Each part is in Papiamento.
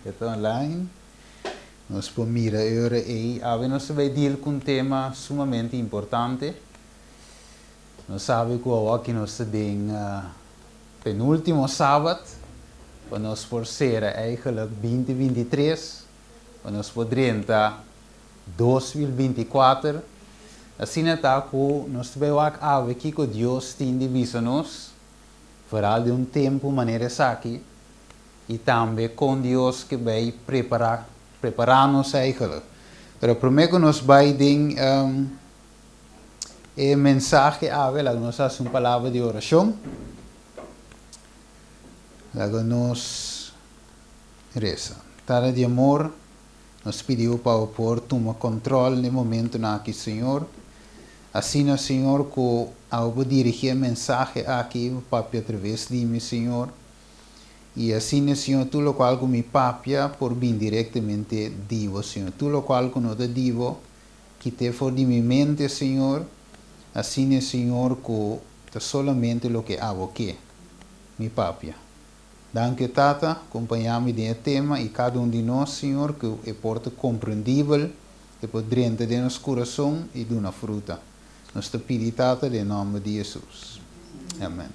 E ta online. Nos por mira e ora ei. Awe nos ta bai deal ku un tema sumamente importante. Nos sabi ku awoki nos ta den penultimo sabat pa nos por sera eigenlijk 2023, pa nos por drenta 2024. Asina ta ku nos ta bai wak awe kiko Dios tin di bisa nos, vooral den un tempu manera esaki, i tambe kon Dios ke bai prepará, prepará nos eigenlijk. Pero promé ku nos bai den e mensahe awe, laga nos hasi un palabra di orashon. Laga nos resa. Tata di amor, nos pidi Bo pa Bo por tuma kòntròl na e momentunan aki, Señor. Asina, Señor, ku abo por dirigí e mensahe aki, Bo papia atraves di mi, Señor. I asina, Señor, tur lokual ku mi papia por bin direktamente di Bo, Señor. Tur lokual ku no ta di Bo, kit'é for di mi mente, Señor. Asina, Señor, ku ta solamente loke abo ke mi papia. Danki, Tata, kompañá mi den e tema i kada un di nos, Señor, ku e por ta komprendibel, e por drenta den nos kurason i duna fruta. Nos ta pidi, Tata, den nòmber di Hesus. Amèn.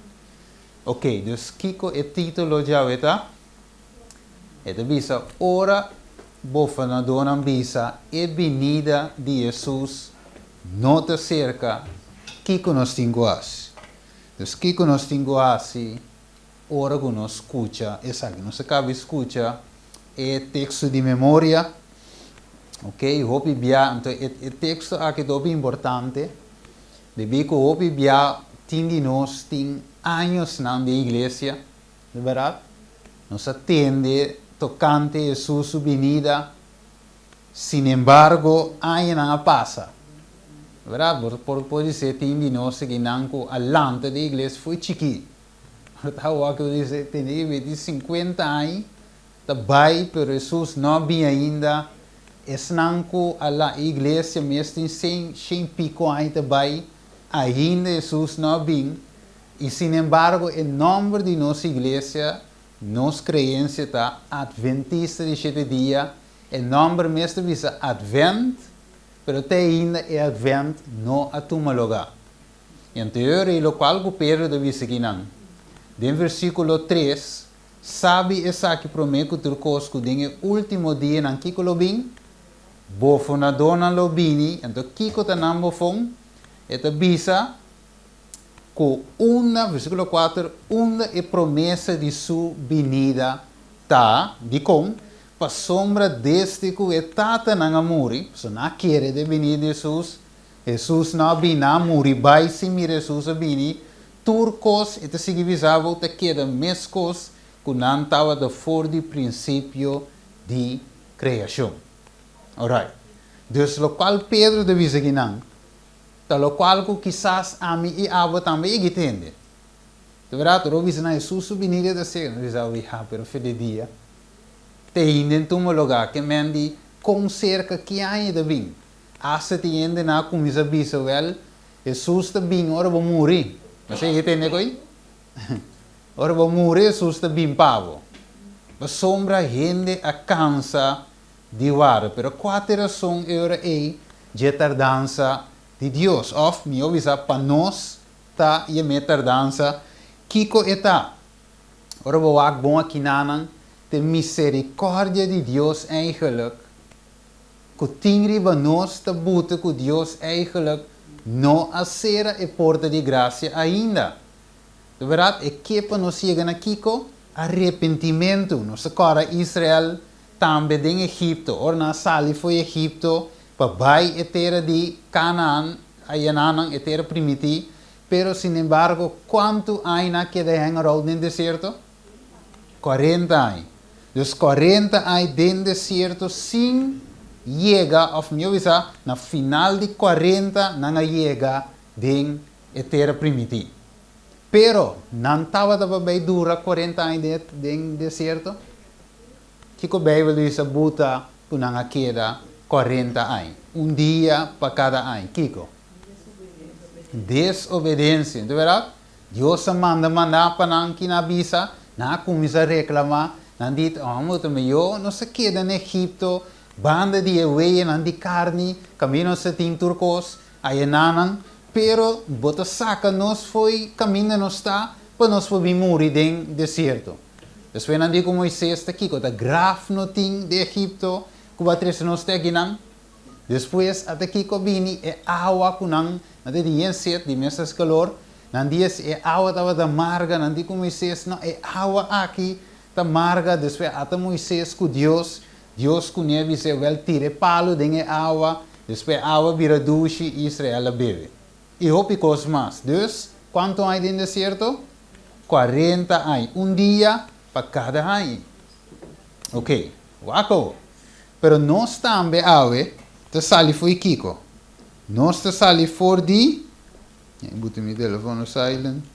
Ok, dus kiko e título djawe ta? E ta bisa, Ora bofanadónan bisa e binida di Hesus no ta serka, kiko nos tin ku hasi? Dus kiko nos tin ku hasi ora ku nos skucha esaki? Nos a kaba di skucha e teksto di memoria, ok, hopi bia, anto e teksto aki ta hopi importante. Debí ku hopi bia tin di nos tin añosnan den iglesia, di bèrdat, nos a tende tokante Hesus su binida, sinembargo añanan a pasa. Di bèrdat, bo por por bis'é tin di nos ekinan ku a lanta den iglesia fo'i chikí. Bo ta wak ku bisa tende ki miti sinkuenta aña ta bai pero Hesus no a bin ainda. Esnan ku a la e iglesia mes tin shen, shen piko aña ta bai, ainda Hesus no a bin, i sinembargo e nòmber di nos iglesia, nos kreensia ta Adventista di Shete Dia, e nòmber mes ta bisa Advent, pero te ainda e Advent no a tuma lugá. I anterior ei lokual ku Pedro ta bisa kinan, den versíkulo tres, Sabi esaki promé ku tur kos ku den e último dianan kiko lo bin? Bofonadónan lo bini, anto kiko ta nan bofon? E ta bisa ku unda, versíkulo kuater, unda e promesa di su binida ta, dikon? Pasobra desde ku e tatanan a muri, pasobra nan a kere den binida di Hesus, Hesus no a bini, nan a muri bai sin mira Hesus a bini, Tur kos, e ta sigui bisa bo, ta keda meskos ku nan tabata for di prinsipio di kreashon. Orait. Dus lokual Pedro ta bisa ki nan, ta lokual ku kisas ami i abo tambe yega tende. Ta bèrdat, ora bo bisa nan Hesus su binida ta serka, nan ta bisa, Wea, pero fede dia te hende en tuma lugá, ke men di kon serka ki aña ta bin? Asta tin hende nan a kuminsá bisa, Wèl, Hesus ta bin ora bo muri. Bo sa e tende koe? Ora bo muri Hesus ta bin pa bo. Pasobra hende a kansa di warda. Pero kua ta e rason e ora ei dje tardansa di Dios? Òf, mihó bisa, pa nos ta yam'é tardansa, kiko e ta? Ora bo wak bon akinanan, ta e miserikòrdia di Dios eigenlik ku tin riba nos ta buta ku Dios eigenlijk no a sera e porta di grasia ainda. Di bèrdat, e ke pa nos yega na kiko? Arepentimentu. Nos ta kòrda Israel tambe den Egipto. Ora nan a sali fo'i Egipto pa bai e tera di Kanaan, ayananan, e tera primití, pero sinembargo kuantu aña nan a keda hèn ròlt den desierto? 40 aña. Dus 40 aña den desierto sin yega, of mihó bisa, na final di 40 nan a yega den e tera primití. Pero, nan tabata pa bay dura 40 aña den desierto? Kiko Bijbel bisa buta ku nan a keda 40 aña? Un dia pa kada aña. Kiko? Desobedensia. Di bèrdat? Dios a manda mandá pa nan ki nan a bisa, nan a kuminsá reklamá. Nan di, Amo ta mihó nos a keda na Egipto, banda di e weyenan di karni, kaminda nos a tin tur kos, ayenanan, pero bo ta saka nos fo'i kaminda nos ta pa nos por bin muri den desierto. Despues nan di ku Moises, Ta kiko ta graf no tin den Egipto ku bo a trese nos te akinan? Despues ata kiko a bini e awa ku nan nan ta tin yen set di mes es kalor, nan di es e awa tabata marga, nan di ku Moises, No, e awa aki ta marga. Despues ata Moises ku Dios, Dios kuné a bis'é, Wèl, tira e palu den e awa, despues e awa bira dushi i Israel a bebe. I hopi kos mas. Dus, kuantu aña den desierto? 40 aña, un dia pa kada aña. Oké, wak awor. Pero nos tambe awe ta sali for di kiko? Nos ta sali for di, mi buta mi telefono silent,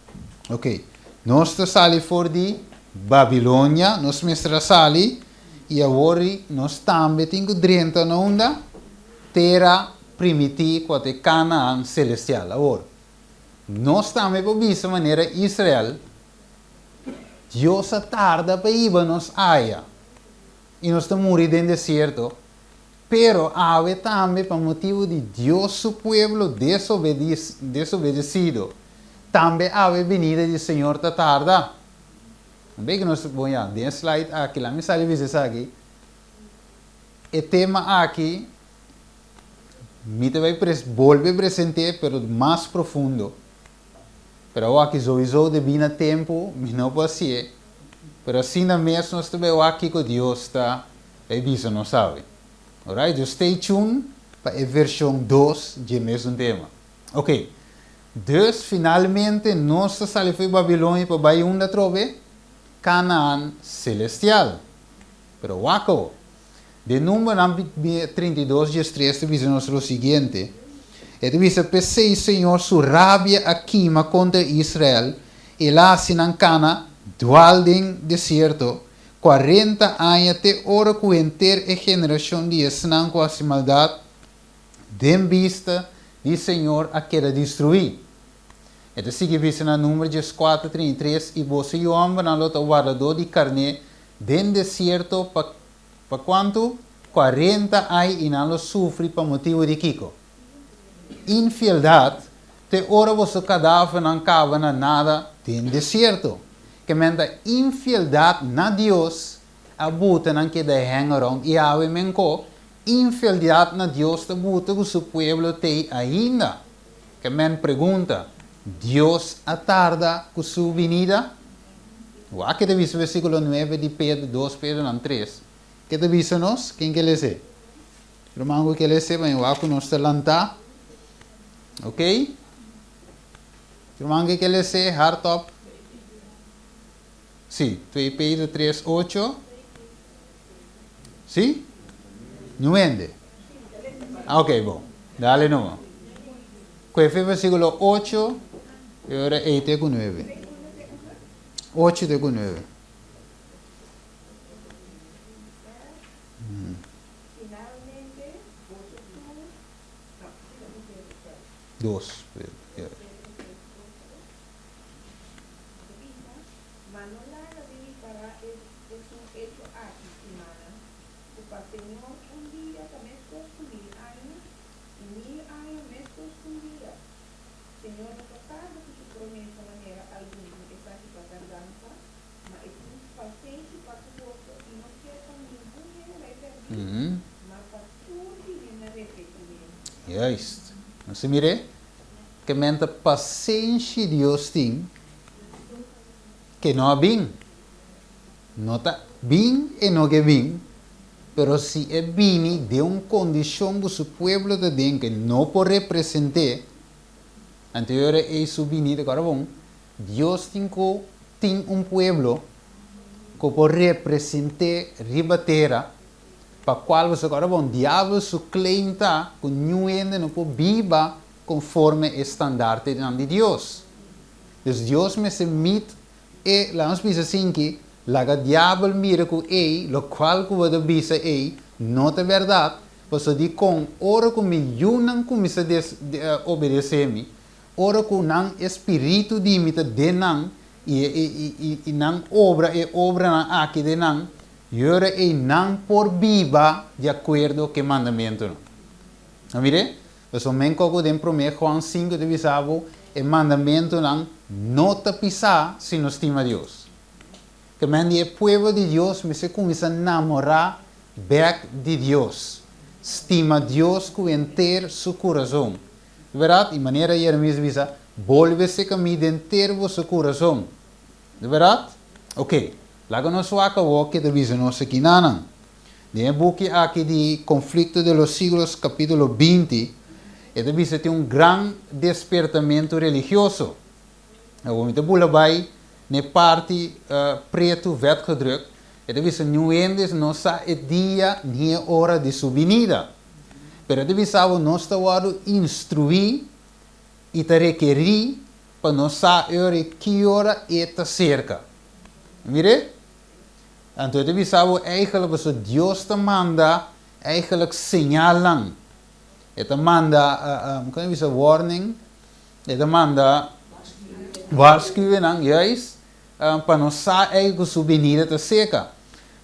ok, nos ta sali for di Babilonia, nos mester a sali, i awor nos tambe tin ku drenta na unda? Tera primití ku a ta e Kanaan selestial. Awor, nos tambe por bisa manera Israel, Dios a tarda pa hiba nos aya. I nos ta muri den desierto, pero awe tambe pa motibu di Dios su pueblo desobedesido, tambe awe binida di Señor ta tarda. Un bek nos, bon ya, den e slide aki, laat mi sali bisa esaki, e tema aki mi ta bai bolbe present'é pero mas profundo. Pero awor aki souiso debí na tempu mi no por hasié, pero asina mes nos ta bay wak kiko Dios ta bay bisa nos awe. Alright, dus stay tuned pa e vershon dos dje mesun tema. Ok, dus finalmente nos ta sali fo'i Babilonia pa bay unda atrobe? Canaan celestial. Pero wak awor, Den Numbernan 32 diestres ta bisa nos lo siguiente, E ta bisa, P'esei Señor su rabia a kima kontra Israel, el a hasi nan kana dual den desierto 40 aña te ora ku henter e generashon di esnan ku hasi maldat den bista di Señor a keda destruí. E ta sigui bisa na Number 14, 33, I boso yu hòmbernan lo ta wardadó di karné den desierto pa Pa kuantu? 40 ai i nan lo sufri pa motibu di kiko? Infieldat, te ora boso kadavernan kaba na nada den desierto. Ke men ta infieldat na Dios a buta nan keda hang around i awe men ko infieldat na Dios ta buta ku su pueblo tei ainda. Ke men pregunta, Dios a tarda ku su binida? Wak ke ta bisa versikulo 9 di Pedro, 2 Pedronan 3. Ke ta bisa nos? Ken ke les'é? Ruman ku ke les'é pa mi wak ku nos ta lantá. Ok? Ruman ku ke les'é hardop. Sí, 2 Pedro 3, 8. Sí? Nuende. Ah, ok, bon. Dale numa. Kue fe versikulo 8 i ora ei te ku 9. 8 te ku 9. Dos. I mil aña meskos ku un dia. Señor no ta tarda ku su promesa manera algun tin esaki pa tardansa, ma e tin pasenshi pa ku boso i no kier pa ningun hende bai pèrdí, ma pa tur bini na repetimentu. Juist. Nos a mir'é? Ke men ta pasenshi Dios tin ke no a bin. No ta bin e no ke bin, pero si e bini den un kondishon ku su pueblo ta den ke no por represent'é, anto e ora ei su binida kòrda bon, Dios tin ku tin un pueblo ku por represent'é riba tera, pa kual boso kòrda bon, diabel su claim ta ku niun hende no por biba konforme e standartenan di Dios. Dus Dios mester mit E, laga nos bisa asinki, laga diabel mira ku ei, lokual ku bo ta bisa ei, no ta bèrdat, pasobra dikon ora ku mi yunan kuminsá des, obedesé mi, ora ku nan e spiritu di mi ta den nan, I e i i nan obra, e obranan aki den nan, yora ei nan por biba di akuerdo ku e mandamentunan. A mir'é? Pasobra men koko den Promé Juan sinku ta bisa bo, e mandamentunan no ta pisá si no stima Dios. Ke men di e pueblo di Dios mester kuminsá namorá bèk di Dios, stima Dios ku henter su kurason. Di bèrdat, i manera Jeremias bisa, Bolbe seka mi den ter boso kurason. Di bèrdat? Oke, laga nos wak awor ke ta bisa nos aki nanan. Den e buki aki di Conflicto de los Siglos, kapítulo 20, e ta bisa tin un gran despertamentu religioso. Awor mi ta bula bai n'e parti pretu vetgedrukt, e ta bisa niun hende no sa e dia ni e ora di su binida. Pero e ta bisa bo nos ta wòrdu instruí i ta rekerí pa nos sa e ora i ki ora e ta serka. Mir'é? Anto e ta bisa bo eigenlijk pasobra Dios ta manda eigenlijk señalnan. E ta manda, kon e bisa warning? E ta manda waarschuwingnan juist pa nos sa ei ku su binida ta serka.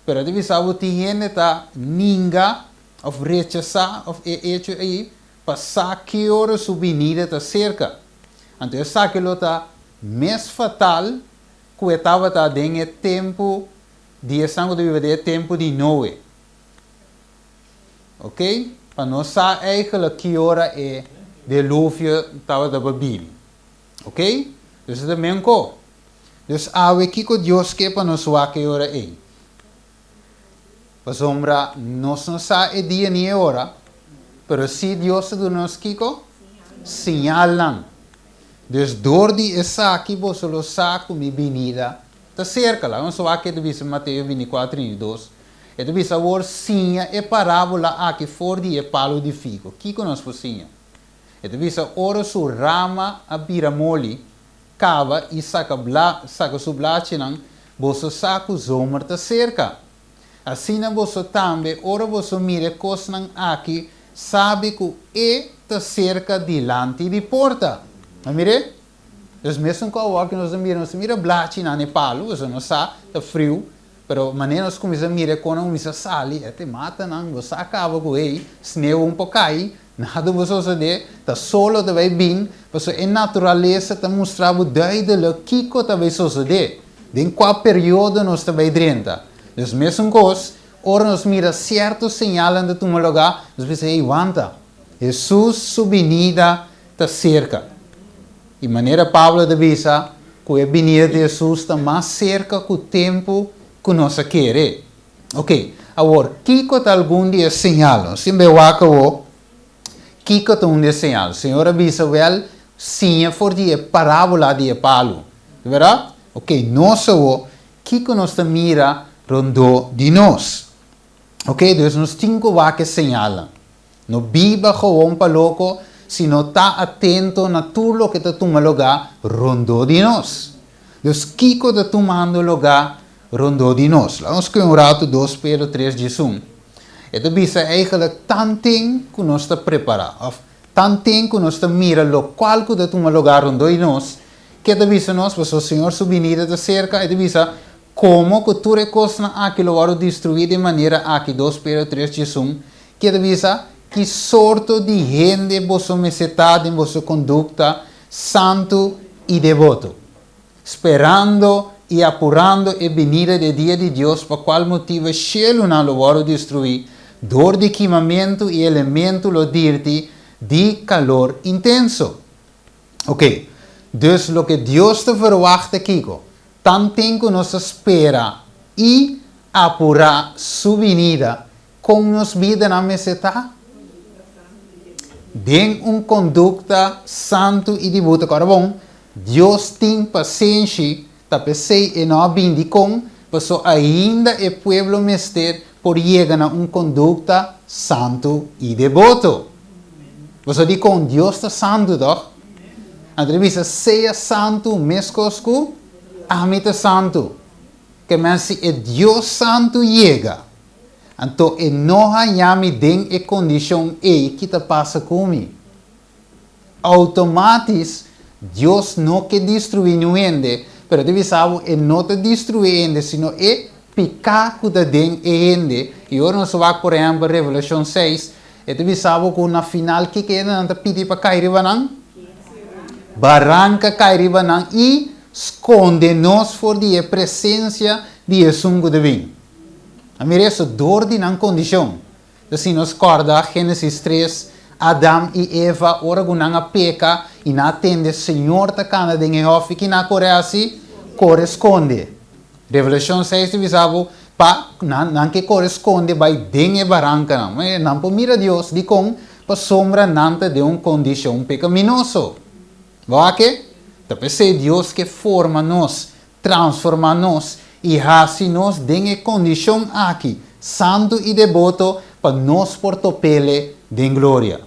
Pero e ta bisa bo tin hende ta ninga òf rechasá òf e echo ei pa sa ki ora su binida ta serka. Anto esaki lo ta mes fatal ku e tabata den e tempu di esnan ku ta biba den e tempu di Noe. Ok, pa nos sa eigenlijk ki ora e deluvio tabata pa bini. Ok, dus e ta men ko. Dus awe kiko Dios ke pa nos wak e ora ei? Pasobra nos no sa e dia ni e ora, pero si Dios ta duna nos kiko? Siñalnan. Dus dor di esaki boso lo sa ku mi binida ta serka. Laga nos wak ke ta bisa Mateo 24, 32. E ta bisa awor, Siña e parábola aki for di e palu di figo. Kiko nos por siña? E ta bisa, Ora su rama a bira moli, kaba i saka bla, saka su blachinan, boso sa ku zomer ta serka. Asina boso tambe, ora boso mira e kosnan aki, sabi ku e ta serka dilanti di porta. A mir'é? Dus mesun ku awor ku nos ta mira, nos ta mira blachinan e palu, pasobra nos sa ta friu, pero manera nos kuminsá mira e konan kuminsá sali, e te matanan, bo sa kaba ku ei, sneu un por kai, nada por sosodé, ta solo ta bai bin, pasobra e naturalesa ta mustra bo duidelik kiko ta bai sosodé, den kua periodo nos ta bai drenta. Dus mesun kos, ora nos mira sierto señalnan ta tuma lugá, nos bisa, ei, wanta, Hesus su binida ta serka. I manera Pablo ta bisa ku e binida di Hesus ta mas serka ku tempu ku nos a kere. Oke, awor, kiko ta algun di e señalnan? Nos tin bai wak awor kiko ta un di e señal. Señor a bisa, Wèl, siña for di e parábola di e palu. Ta bèrdat? Oke, nos awor, kiko nos ta mira rondó di nos? Oke, dus nos tin ku wak e señalnan. No biba gewoon pa loko, sino ta atento na tur loke ta tuma lugá rondó di nos. Dus kiko ta tumando lugá rondó di nos? Laga nos kue un ratu dos Pedro tres diesun. E ta bisa eigenlijk tanten ku nos ta prepará òf tanten ku nos ta mira lokual ku ta tuma lugá rondó di nos, ke ta bisa nos? Pasobra Señor su binida ta serka, e ta bisa Komo ku tur e kosnan aki lo wòrdu destruí den manera aki, dos Pedro tres diesun, ke ta bisa, Ki sorto di hende boso mester ta den boso kondukta santu i deboto, sperando i apurando e binida di e dia di Dios, pa kual motibu e shelunan lo wòrdu destruí dor di kimamentu i elementu lo dirti di kalor intenso? Oke, dus loke Dios ta verwagt ta kiko? Tanten ku nos ta spera i apurá Su binida, kon nos bidanan mester ta? Den un kondukta santu i dibuta. Kòrda bon, Dios tin pasenshi, ta p'esei e no a bin dikon, paso ainda e pueblo mester por yega na un kondukta santu i deboto. Paso dikon Dios ta santu, tòg? Anto e bisa, Sea santu meskos ku ami ta santu. Ke men si e Dios santu yega, anto e no haña mi den e kondishon ei, ki ta pasa ku mi? Outomatis, Dios no ke destruí niun hende, Pero ta bisa bo e no ta destruí hende, sino e piká ku ta den e hende. I ora nos wak por ehèmpel Revelashon seis, e ta bisa bo ku na final kiko e hendenan ta pidi pa kai riba nan? Baranka kai riba nan i skonde nos for di e presensia di esun ku ta bin. A mira eso dor di nan kondishon. Ta si nos kòrda Génesis tres, Adam i Eva ora ku nan a peka i nan a tende Señor ta kanda den e hòfi, ki nan a kore hasi? Kore skonde. Revelashon seis ta bisa bo pa nan nan ke kore skonde bai den e barankanan. Ma nan por mira Dios. Dikon? Pasobra nan ta den un kondishon pekaminoso. Bo wak? Ta p'esei Dios ke forma nos Transformá nos i hasi nos den e kondishon aki, santu i deboto, pa nos por top'Ele den gloria.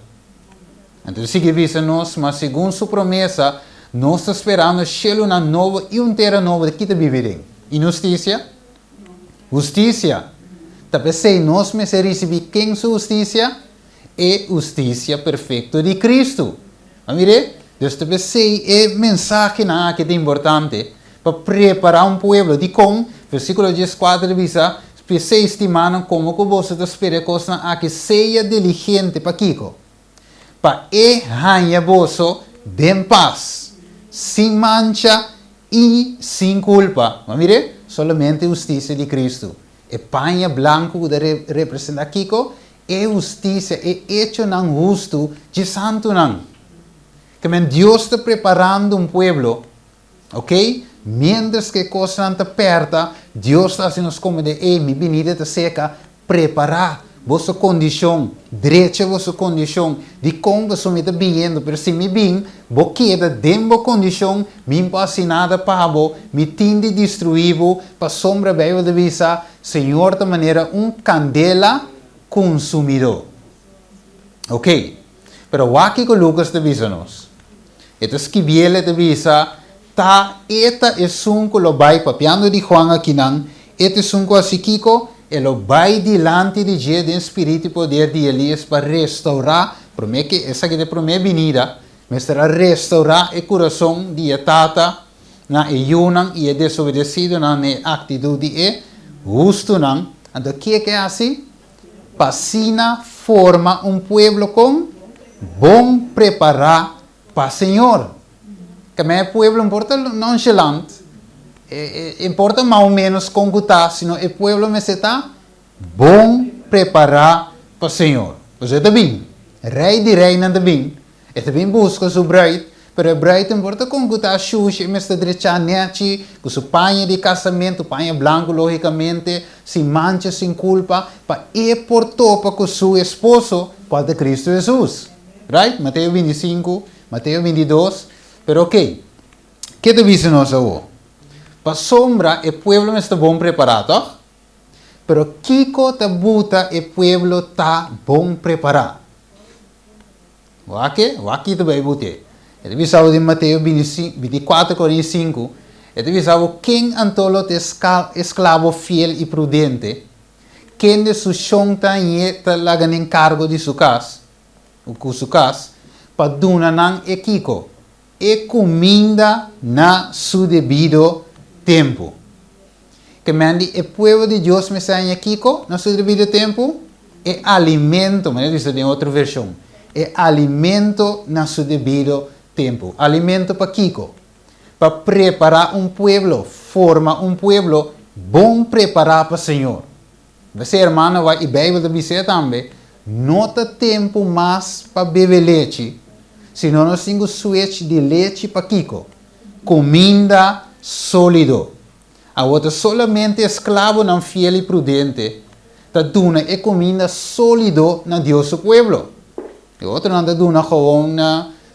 Anto e sigui bisa nos, Ma segun Su promesa, nos ta sperando shelunan nobo i un tera nobo di ki ta bibi den. Inhustisia? Hustisia! Ta p'esei nos mester risibí ken su hustisia? E hustisia perfekto di Kristu. A mir'é? Dios ta p'esei e mensahenan aki ta importante pa prepará un pueblo. Dikon? Versíkulo dieskuater ta bisa, P'esei, stimánan, komo ku boso ta spera e kosnan aki, sea diligente. Pakiko? Pa e haña boso den pas, sin mancha i sin kulpa. A mir'é? Solamente hustisia di Kristu. E paña blanku ku ta representá kiko? E hustisia, e echonan hustu dje santunan. Ke men Dios ta preparando un pueblo, ok? Miéntras ku e kosnan ta pèrta, Dios ta hasi nos komprendé, Ey, mi binida ta seka, prepará boso kondishon, drecha boso kondishon. Dikon? Pasobra mi ta biniendo, pero si mi bin, bo keda den bo kondishon, mi por hasi nada pa bo, mi tin di destruí bo, pasobra Beibel ta bisa, Señor ta manera un kandela kunsumidó. Ok, pero wak kiko Lukas ta bisa nos. E ta skibiel, e ta bisa, Ta e ta esun ku lo bai, papiando di Juan akinan, e ta esun ku hasi kiko? E lo bai dilanti di dje den spiritu i poder di Elias pa restourá, promé ke esaki ta e promé binida, mester a restourá e kurason di e tata na e yunan i e desobedesidonan na e aktitut di e hustunan. Anto ke ke hasi? Pa asina forma un pueblo kon bon prepará pa Señor. Keme e pueblo no por ta nonchalant, e por ta mas o ménos kon ku ta, sino e pueblo mester ta bon prepará pa Señor. Pasobra e ta bin, Rei di reinan ta bin, E ta bin buska su bruid, pero e bruid no por ta kon ku ta shushi, e mester drechá nèchi, ku su paña di kasamentu, paña blanku lógikamente, sin mancha, sin kulpa, pa e por topa ku su esposo, kual ta Kristu Hesus. Right? Mateo bintisinku, Mateo bintidos. Pero okey, ke ta bisa nos awor? Pasobra e pueblo mester bon prepará, tòg? Pero kiko ta buta e pueblo ta bon prepará? Wak e, wak ki ta bai bute. E ta bisa bo den Mateo bintikuater, 45, e ta bisa bo, Ken anto lo ta e esklabo fiel i prudente, kende su shon ta hañ'é ta laga n'e enkargo di su kas, ku su kas, pa duna nan e kiko? E kuminda na su debido tempu. Ke men di e pueblo di Dios mester haña kiko na su debido tempu? E alimento, manera bisa den otro vershon, e alimento na su debido tempu. Alimento pa kiko? Pa prepará un pueblo, forma un pueblo bon prepará pa Señor. P'esei, hermano, wak i Beibel ta bis'é tambe, no ta tempu mas pa bebe lechi, sino nos tin ku switch di lechi pa kiko? Kuminda sólido. Awor ta solamente esklabonan fiel i prudente ta duna e kuminda sólido na Dios su pueblo. E otronan ta duna gewoon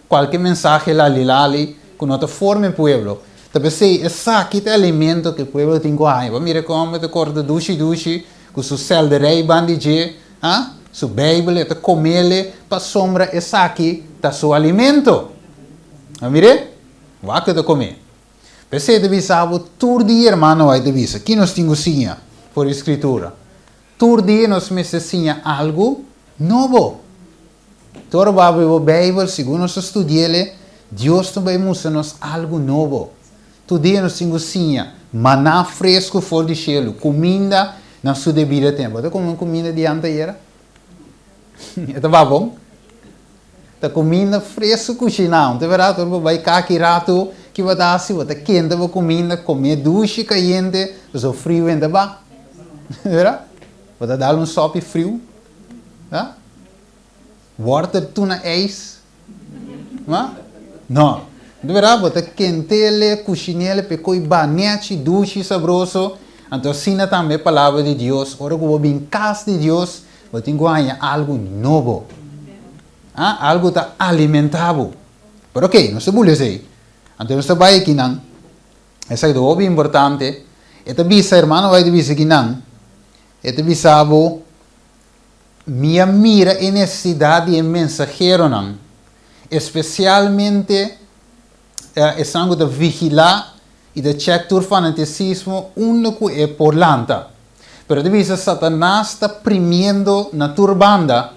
kualke mensahe lali-lali ku no ta forma e pueblo. Ta p'esei esaki ta e alimento ku e pueblo tin ku haña. Bo a mira kon e ta korta dushi-dushi ku su sèlderei banda di dje, ha? Su Beibel, e ta komele pasobra esaki ta su alimento. Bo a mir'é? Wak e ta kom'é. P'esei ta bisa bo tur dia, hermano White ta bisa, ki nos tin ku siña for di Skritura? Tur dia nos mester siña algu nobo. Tur ora bo habri bo Beibel, segun nos ta studi'el, Dios ta bai mustra nos algu nobo. Tur dia nos tin ku siña maná fresku for di shelu, kuminda na su debido tempu. Bo ta kome un kuminda di antayera? E ta bon? Ta kuminda fresku kushiná. Un ta bèrdat ora bo bai kaki ratu ki bo ta hasi? Bo ta kenta bo kuminda, kom'é dushi kayente, pasobra friu hende ta ba. Bèrdat? Bo ta dal un sòpi friu. Wòrter tuna ijs? Ma? No. Di berdad bo ta kentele, kushinele p'e koi ba nechi, dushi, sabroso. Anto asina tambe e Palabra di Dios, ora ku bo bin kas di Dios, bo tin ku haña algu nobo. Ah, algu ta alimentá bo. Pero oke, nos ta buli esei. Anto nos ta bai akinan. Esaki ta hopi importante. E ta bisa, hermano White ta bisa akinan, e ta bisa bo, Mi a mira e nesesidat di e mensaheronan, espesialmente esnan ku ta vigilá i ta chèk tur fanatisismo unda ku e por lanta. Pero e ta bisa Satanas ta primiendo na tur banda.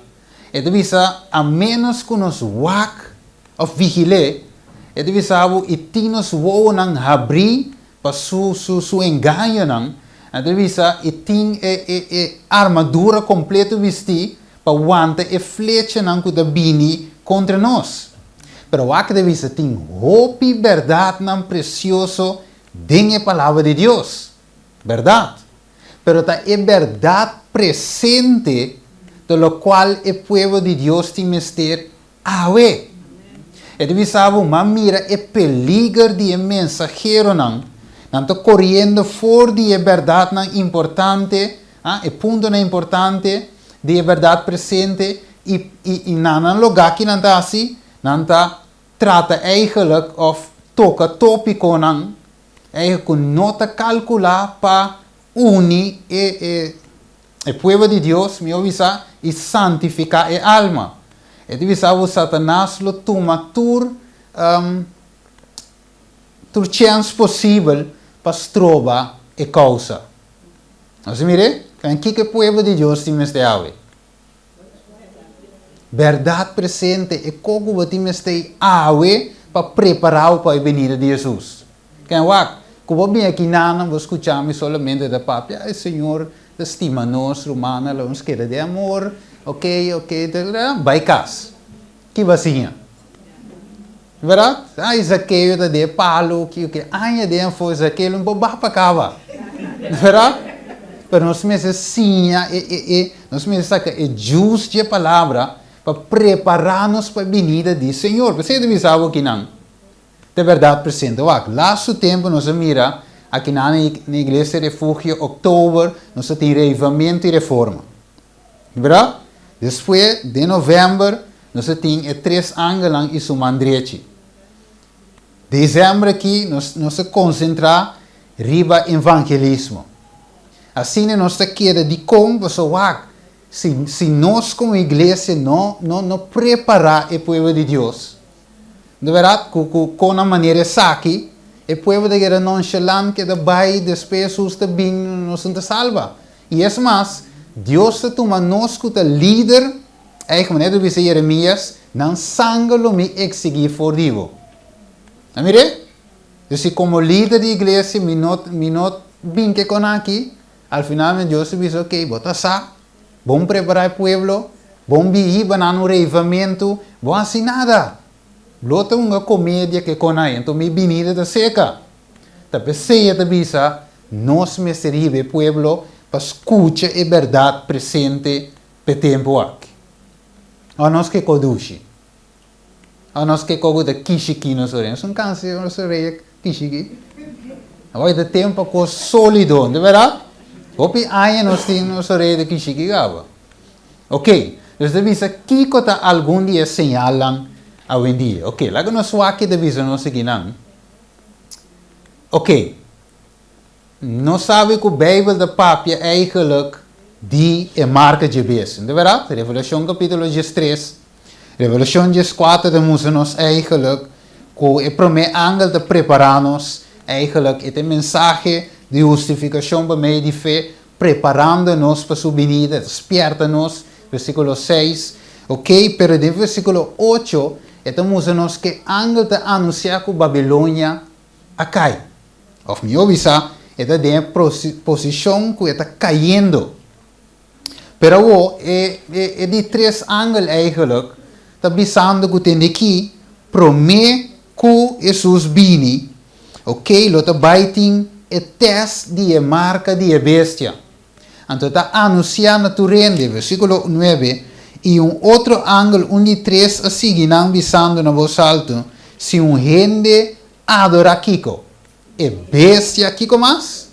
E ta bisa a ménos ku nos wak òf vigil'é, e ta bisa bo i tin nos wowonan habrí Pa su su su engañonan, nan ta bisa e tin e e e armadura kompleto bistí pa wanta e flechanan ku ta bini kontra nos. Pero wak ta bisa tin hopi bèrdatnan presioso den e Palabra di Dios. Bèrdat. Pero ta e bèrdat presente ta lokual e pueblo di Dios tin mester Awe! E ta bisa bo, M'a mira e peliger di e mensaheronan. Nan ta koriendo for di e bèrdatnan importante, ah, e puntonan importante di e bèrdat presente, i, i, i na nan lugá ki nan ta hasi? Nan ta trata eigenlijk òf toka tópikonan eigenlijk ku no ta kalkulá pa uni e, e, E pueblo di Dios, mi a bisa, i santifiká e alma. E ta bisa bo Satanas lo tuma tur tur chèns posibel pa stroba e kousa. Nos a mir'é? Kan kiko e pueblo di Dios tin mester awe? Bèrdat presente, e kos ku bo tin mester awe pa prepará bo pa e benida di Hesus. Ken wak, ku bo bin aki nanan, bo skucha mi solamente ta papia, e Señor ta stima nos, rumannan, lo nos keda den amor, ok, ok, bai kas. Ki bo a siña? Bèrdat? Ai, Zakeo ta den e palu, ki ki aña den afó, Zakeo no por baha pa kaba. Bèrdat? Pero nos mester siña e, e, e, nos mester saka e juice dje palabra pa prepará nos pa e binida di Señor. P'esei ta bisa bo kinan ta e bèrdat presente. Wak, lastu tempu nos a mira akinan na Iglesia Refugio, oktober, nos a tin reavivamentu i reforma. Bra, Despues, den novèmber, nos a tin e tres angelnan i su man drechi. Desèmber aki nos nos a konsentrá riba evangelismo. Asina nos ta keda dikon pasobra wak, si si nos komo iglesia no no no prepará e pueblo di Dios, di bèrdat ku ku kon nan manera esaki, e pueblo ta keda nonchalant, keda bai, despues Hesus ta bin, nos no ta salba. I es mas, Dios ta tuma nos ku ta lider, eigen manera ta bisa Jeremias, nan sanger lo mi eksigí for di bo. A mir'é? Dus si komo lider di iglesia mi no mi no bin ke kon aki, al final mi Dios ta bisa, ok, bo ta sa, bon prepará e pueblo, bon bin hiba nan un reivamentu, bo hasi nada. Lo ta hunga komedia ke kon ai, anto mi binida ta seka. Ta p'esei e ta bisa, Nos mester hiba e pueblo pa skucha e bèrdat presente p'e tempu aki. Ora nos ke kodushi, ora nos ke kogu ta kishikí nos orea, nos un kansa di nos orea kishikí. Awor ta tempu pa kos sólido, no ta bèrdat? Hopi aña nos tin nos orea ta kishikí kaba. Oke, nos ta bisa kiko ta algun di e señalnan awendia. Oke, laga nos wak ke ta bisa nos akinan. Oke, nos sabi ku Beibel ta papia eigenlijk di e marka dje bes, no ta bèrdat? Revelashon kapítulo diestres, Revelashon dieskuater ta mustra nos eigenlijk ku e promé angel ta prepará nos, eigenlijk e ta e mensahe di hustifikashon pa medio di fe, preparando nos pa su binida, e ta spièrta nos, versíkulo seis. Oke, pero den versíkulo ocho e ta mustra nos ku e angel ta anunsiá ku Babilonia a kai. Òf mihó bisá, e ta den e posishon ku e ta kayendo. Pero awor, e e di tres angel eigenlijk ta bisando ku tende ki promé ku Hesus bini, ok, lo ta bai tin e tèst di e marka di e bestia. Anto e ta anunsiá na tur hende, versíkulo nuebe, I un otro angel, un di tres, a sigui nan bisando na bos altu, Si un hende adorá kiko? E bestia, kiko mas?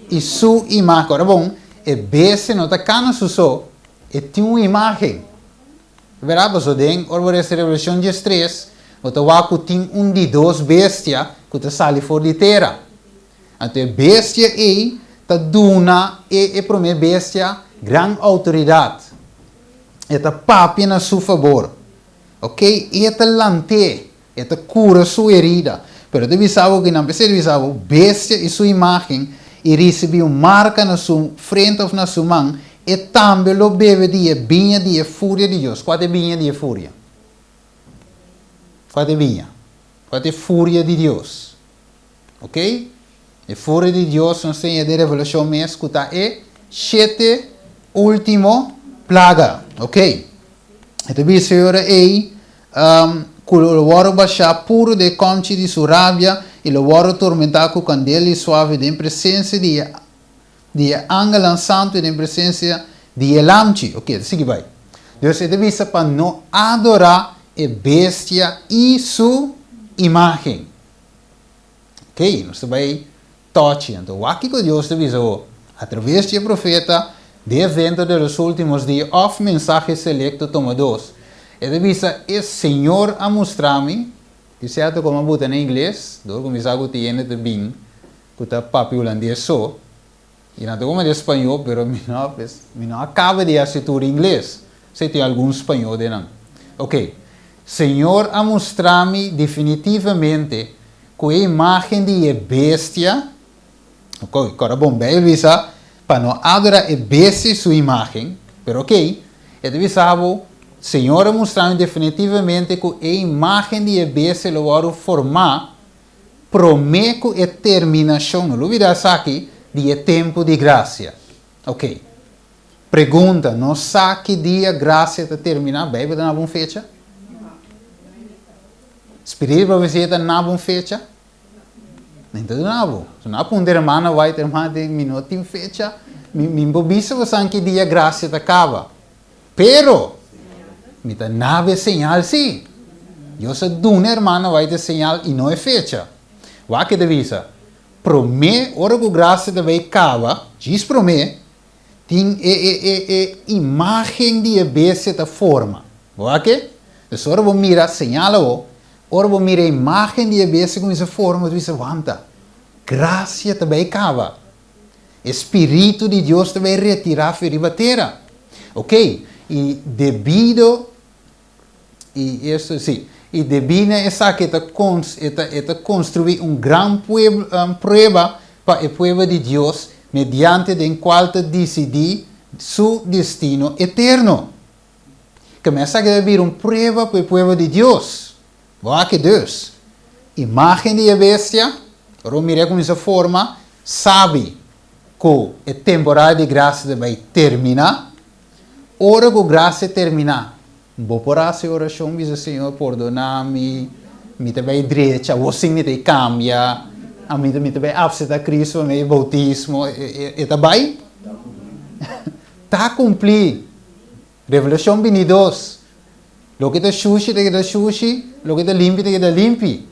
I su imágen. Ora bon, e bestia no ta kana su so, e tin un imágen. Berdad? Pasobra den ora bo resa Revelashon diestres, bo ta wak ku tin un di dos bestia ku ta sali for di tera. Anto e bestia ei ta duna e e promé bestia gran outoridat. E ta papia na su fabor. Ok, e ta lant'é, e ta kura su herida. Pero e ta bisa bo ku nan p'esei ta bisa bo, bestia i su imágen i risibí un marka na su frente òf na su man, e tambe lo bebe di e biña di e furia di Dios. Kua ta e biña di e furia? Kua ta e biña? Kua ta e furia di Dios? Ok? E furia di Dios nos siña den Revelashon mes ku ta e shete último plaga. Ok? E ta bisa e ora ei ku lo wòrdu bashá puru den e kòmchi di su rabia i lo wòrdu tormentá ku kandel i suave den presensia di e di e angelnan santu i den presensia di e Lamchi. Ok, e ta sigui bai. Dus e ta bisa pa no adorá e bestia i su imágen. Ok, nos ta bai tochi. Anto wak kiko Dios ta bisa bo atraves di e profeta de evento de los ultimos dia of mensahe selecto toma dos. E ta bisa, E Señor a mustra mi, di cierto como a buta na ingles, dor cu mi sa cu tin hende ta bin cu ta papia hulandes so, y nan ta comprende spañó, pero mi no, mi no a caba di haci tur ingles, si tin algun spañó den nan. Ok, Señor a mustra mi definitivamente cu e imagen di e bestia, ok, cora bon, Bijbel bisa pa no adora e bestia y su imagen, pero ok, e ta bisa bo, Señor a mustra mi definitivamente cu e imagen di e bestia lo wòrdu formá promé ku e terminashon, no lubidá esaki, di e tempu di grasia. Ok. Pregunta, Nos sa ki dia grasia ta terminá? Beibel ta naba un fecha? Spiritu di profesia ta naba un fecha? Nan ta duna bo. So nan a puntra hermana White, hermana di, mi no tin fecha, mi mi por bisa bosan ki dia grasia ta kaba. Pero, mi ta naba e señal sí. Dios a duna hermana White e señal i no e fecha. Wak e ta bisa, Promé, ora ku grasia ta bai kaba, djis promé, tin e e e e imágen di e bestia ta forma. Bo wak e? Dus ora bo mira señal awo, ora bo mira e imágen di e bestia kuminsá forma, bo ta bisa, Wanta, grasia ta bai kaba. E spiritu di Dios ta bai retirá fe riba tera. Ok, i debido i esto si, i debí na esaki e ta e ta e ta konstruí un gran pueblo prueba pa e pueblo di Dios mediante den kual ta disidí su destino eterno. Keme esaki ta bira un prueba pa e pueblo di Dios. Bo a ke dus. Imágen di e bestia, ora bo mira e kuminsá forma, sabi ku e temporada di grasia ta bai terminá. Ora ku grasia terminá, bo por hasi orashon bisa, Señor, pordoná mi, mi ta bai drecha, awor sin mi ta kambia, ami mi ta bai apseptá Kristu pa medio di boutismo. E ta bai? Ta kumplí. Revelashon binidos, Loke ta shushi ta keda shushi, loke ta limpi ta keda limpi.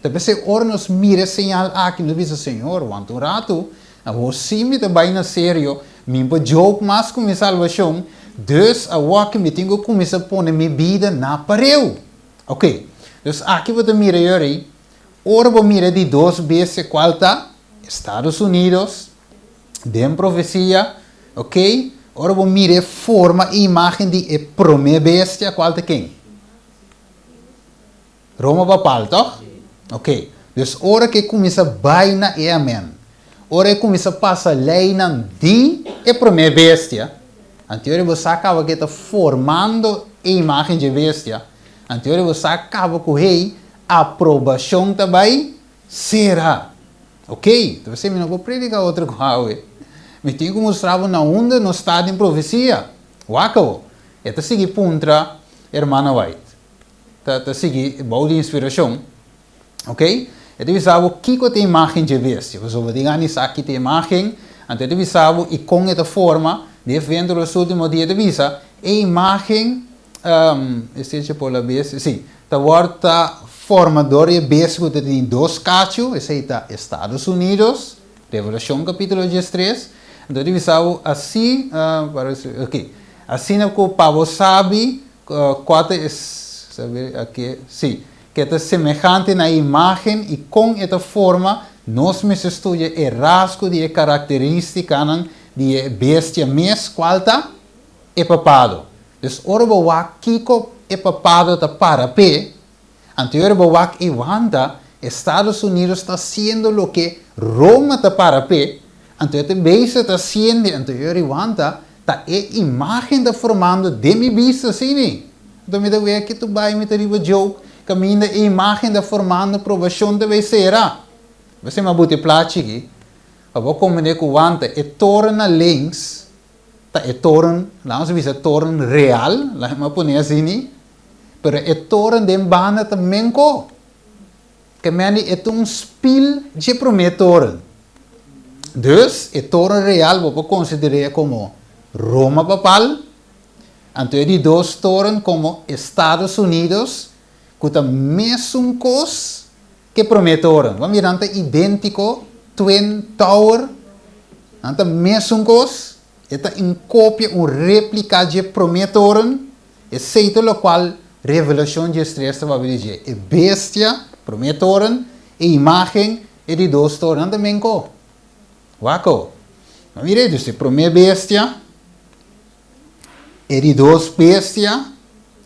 Ta p'esei ora nos mira e señal aki nos bisa, Señor, wanta un ratu, awor sí mi ta bai na serio, mi por joke mas ku mi salbashon, dus awor mi tin ku kuminsá pone mi bida na pareu. Oke, dus aki bo ta mira yori, ora bo mira di dos bestia kual ta Estados Unidos, Den profesia, ok, ora bo mira e forma i imágen di e promé bestia, kual ta ken? Roma papal, tòg? Ok, dus ora ku e kuminsá bai na e amèn, ora e kuminsá pasa leinan di e promé bestia, anto ora bo sa kaba ku e ta formando e imágen dje bestia, anto ora bo sa kaba ku hei, aprobashon ta bai sera. Ok, ta p'esei mi no por prediká otro ku awe. Mi tin ku mustra bo na unda nos ta den profesia. Wak awo. E ta sigui puntra Hermana White. Ta ta sigui bou di inspirashon. Ok? E ta bisa bo kiko ta e imágen dje bestia. Pasobra bo tin gana di sa ki ta e imágen, anto e ta bisa bo i kon e ta forma den evento di los últimos dia. E ta bisa e imágen, esei por la bestia, si, ta wòrdu ta forma dor di e bestia ku ta tene dos kachu, esei ta Estados Unidos, Revelashon kapítulo diestres. Anto e ta bisa bo asi, ok, asina ku pa bo sabi kua ta e, si, ke ta semehante na e imágen i kon e ta forma, nos mester studia e rasgo di e karakterístikanan di e bestia mes, kual ta e papado. Dus ora bo wak kiko e papado ta para p'e, anto ora bo wak e wanta, Estados Unidos ta hasiendo loke Roma ta para p'e, anto e ta bestia ta hasiende, anto ora e wanta, ta e imágen ta formando den mi bista asina. Anto mi ta wea ke tu bai mi ta riba joke kaminda e imagen ta formando probashon ta bay sera. Bo sema a buta e plachi aki pa bo komprende ku wanta e toren na links ta e toren, laga nos bisa toren real, laga mi a pone asini, pero e toren den banda ta menko. Ke mende e ta un spil dje prome toren. Dus e toren real bo por konsider'é komo Roma papal. Anto e di dos toren komo Estados Unidos ku ta mesun kos ke promé toren. Bo a mira nan ta idéntiko, Twin Tower, nan ta mesun kos, e ta un kopia, un réplika dje promé toren, esei ta lokual Revelashon diestres ta papia di dje, e bestia, promé toren, e imágen, e di dos toren, nan ta menko. Wak awo. Bo a mira e dus e promé bestia. E di dos bestia,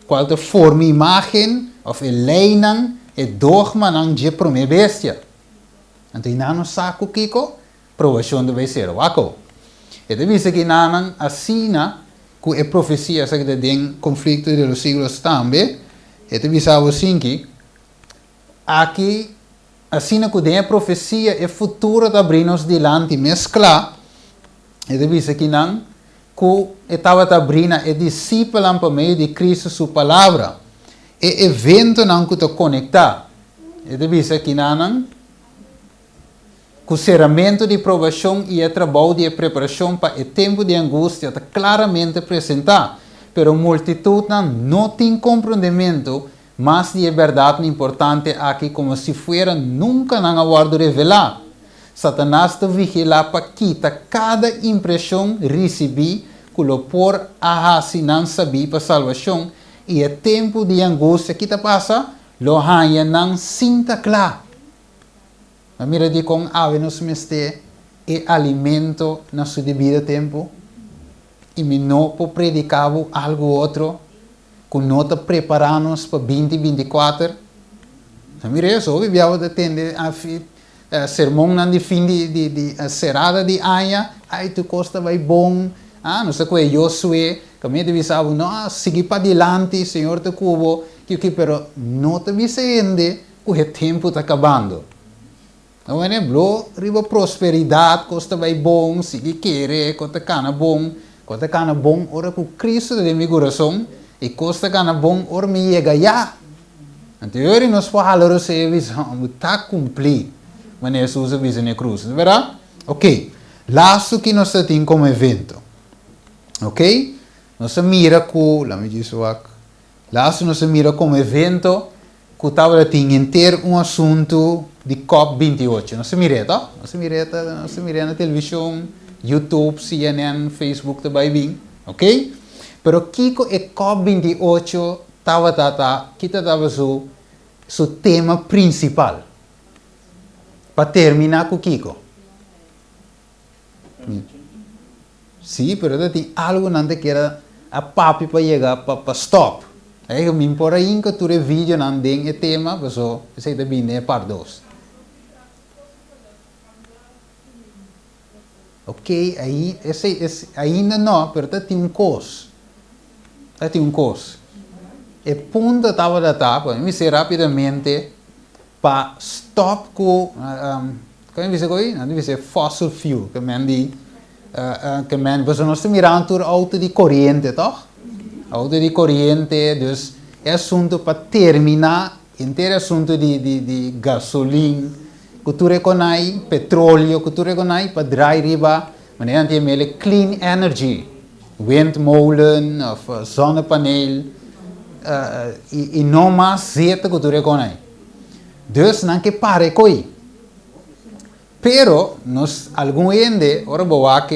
cual ta forma imagen of e leynan, e dogmanan dje prome bestia. Anto einan nos sa cu kico probacion ta bay ser. Wak awo. E ta bisa ki nanan asina cu e profecia esaki ta den Conflicto de los Siglos tambe, e ta bisa abo sinki, aki asina cu den e profecia e futuro ta abri nos dilanti mes cla, e ta bisa ki nan, Ku e tabata abrí na e disipelnan pa medio di Kristu su palabra. E eventonan ku ta konektá, e ta bisa kinanan, ku seramentu di probashon i e trabou di e preparashon pa e tempu di angustia ta klaramente presentá, pero multitutnan no tin komprondementu mas di e bèrdatnan importante aki komo si fuera nunka nan a wòrdu revelá. Satanas ta vigilá pa kita kada impreshon risibí ku lo por a hasi nan sabí pa salbashon, i e tempu di angustia ki ta pasa lo haña nan sin ta kla. A mira dikon awe nos mester e alimento na su debido tempu, i mi no por prediká bo algu otro ku no ta prepará nos pa binti 24. A mira eso, hopi bia bo ta tende sermonnan di fin di di di serada di aña, ai tur kos ta bai bon, ah nos ta kohe Josué, kaminda ta bisa bo no, sigui padilanti, Señor ta ku bo, kiko pero no ta bisa hende ku e tempu ta kabando. No wene blo riba prosperidat, kos ta bai bon, sigui kere, kos ta kana bon. Kos ta kana bon ora ku Kristu ta den mi kurason i kos ta kana bon ora mi yega ya. Anto e ora nos por hala rosea i bisa, Bo ta kumplí manera Hesus a bisa na e krus. No ta bèrdat? Oke, lastu ki nos ta tin komo evento. Oke, nos a mira ku, lami djis wak, lastu nos a mira komo evento Ku tabata tin henter un asuntu di cop 28. Nos ta mir'é to? Nos ta mir'é ta, nos ta mir'é na televishon, YouTube, CNN, Facebook ta bai bin. Ok? Pero kiko e cop 28 tabata ta, ki ta tabata su, su tema prinsipal? Pa terminá ku kiko? Sí, pero ta tin algu nan ta kere a papia pa yega pa pa stop. Ei mi por a hinka tur e videonan den e tema, paso esei ta bini den e part dos. Ok, ai esei es ainda no, pero ta tin un kos. Ta tin un kos. E punto tabata ta, pa mi bisa rapidamente, pa stop ku. Kon e bisa ko'i? Nan ta bisa fossil fuel, ke men di, ke men, pasobra nos ta mirando tur auto di koriente, tòg? Auto di koriente, dus e asuntu pa terminá henter e asuntu di di di gasolin ku tur e konai, petroleo ku tur e konai pa drai riba manera nan ta yama el clean energy, windmolen òf zonnepaneel i no mas zeta ku tur e konai. Dus nan ke para e koi. Pero nos algun hende ora bo wak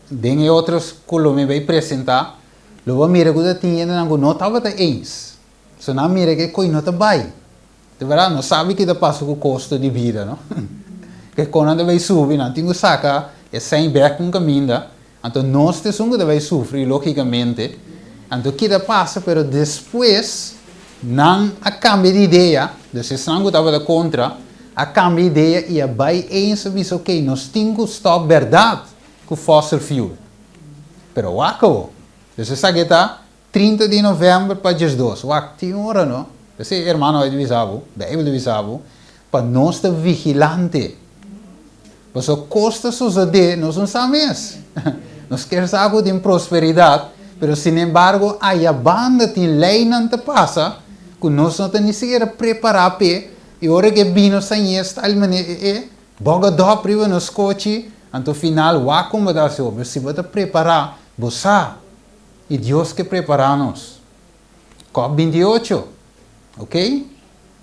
den e otro ku lo mi bay presenta, lo bo mira ku ta tin hendenan ku no tabata eens. So nan mira ku e koi no ta bay. Di berdad no sabi ki ta pasa ku kosto di bida no. Ke konan ta bay subi nan tin ku saka e sèn bek un kaminda. Anto nos ta esun ku ta bai sufri logicamente. Anto ki ta pasa pero despues nan a cambia di idea, dus esnan ku tabata contra a cambia idea i a bai eens a bisa ok nos tin ku stop berdad ku fossil fuel. Pero wak awo. Dus esaki ta 30 di november pa 12. Wak tin ora no. P'esei hermano a bisa bo, Bijbel ta bisa bo, pa nos ta vigilante. Pasobra kos ta sosodé, nos no sa mes. Nos kier sa ku tin prosperidat, pero sinembargo aya banda tin leinan ta pasa ku nos no ta ni sikiera prepará p'e, i ora ku e bini nos ta ñe style manera e e bòga dòp riba nos kochi, anto final wak kon bo ta hasi hopi. Si bo ta prepará, bo sa, i Dios ke prepará nos. Kòp 28, ok?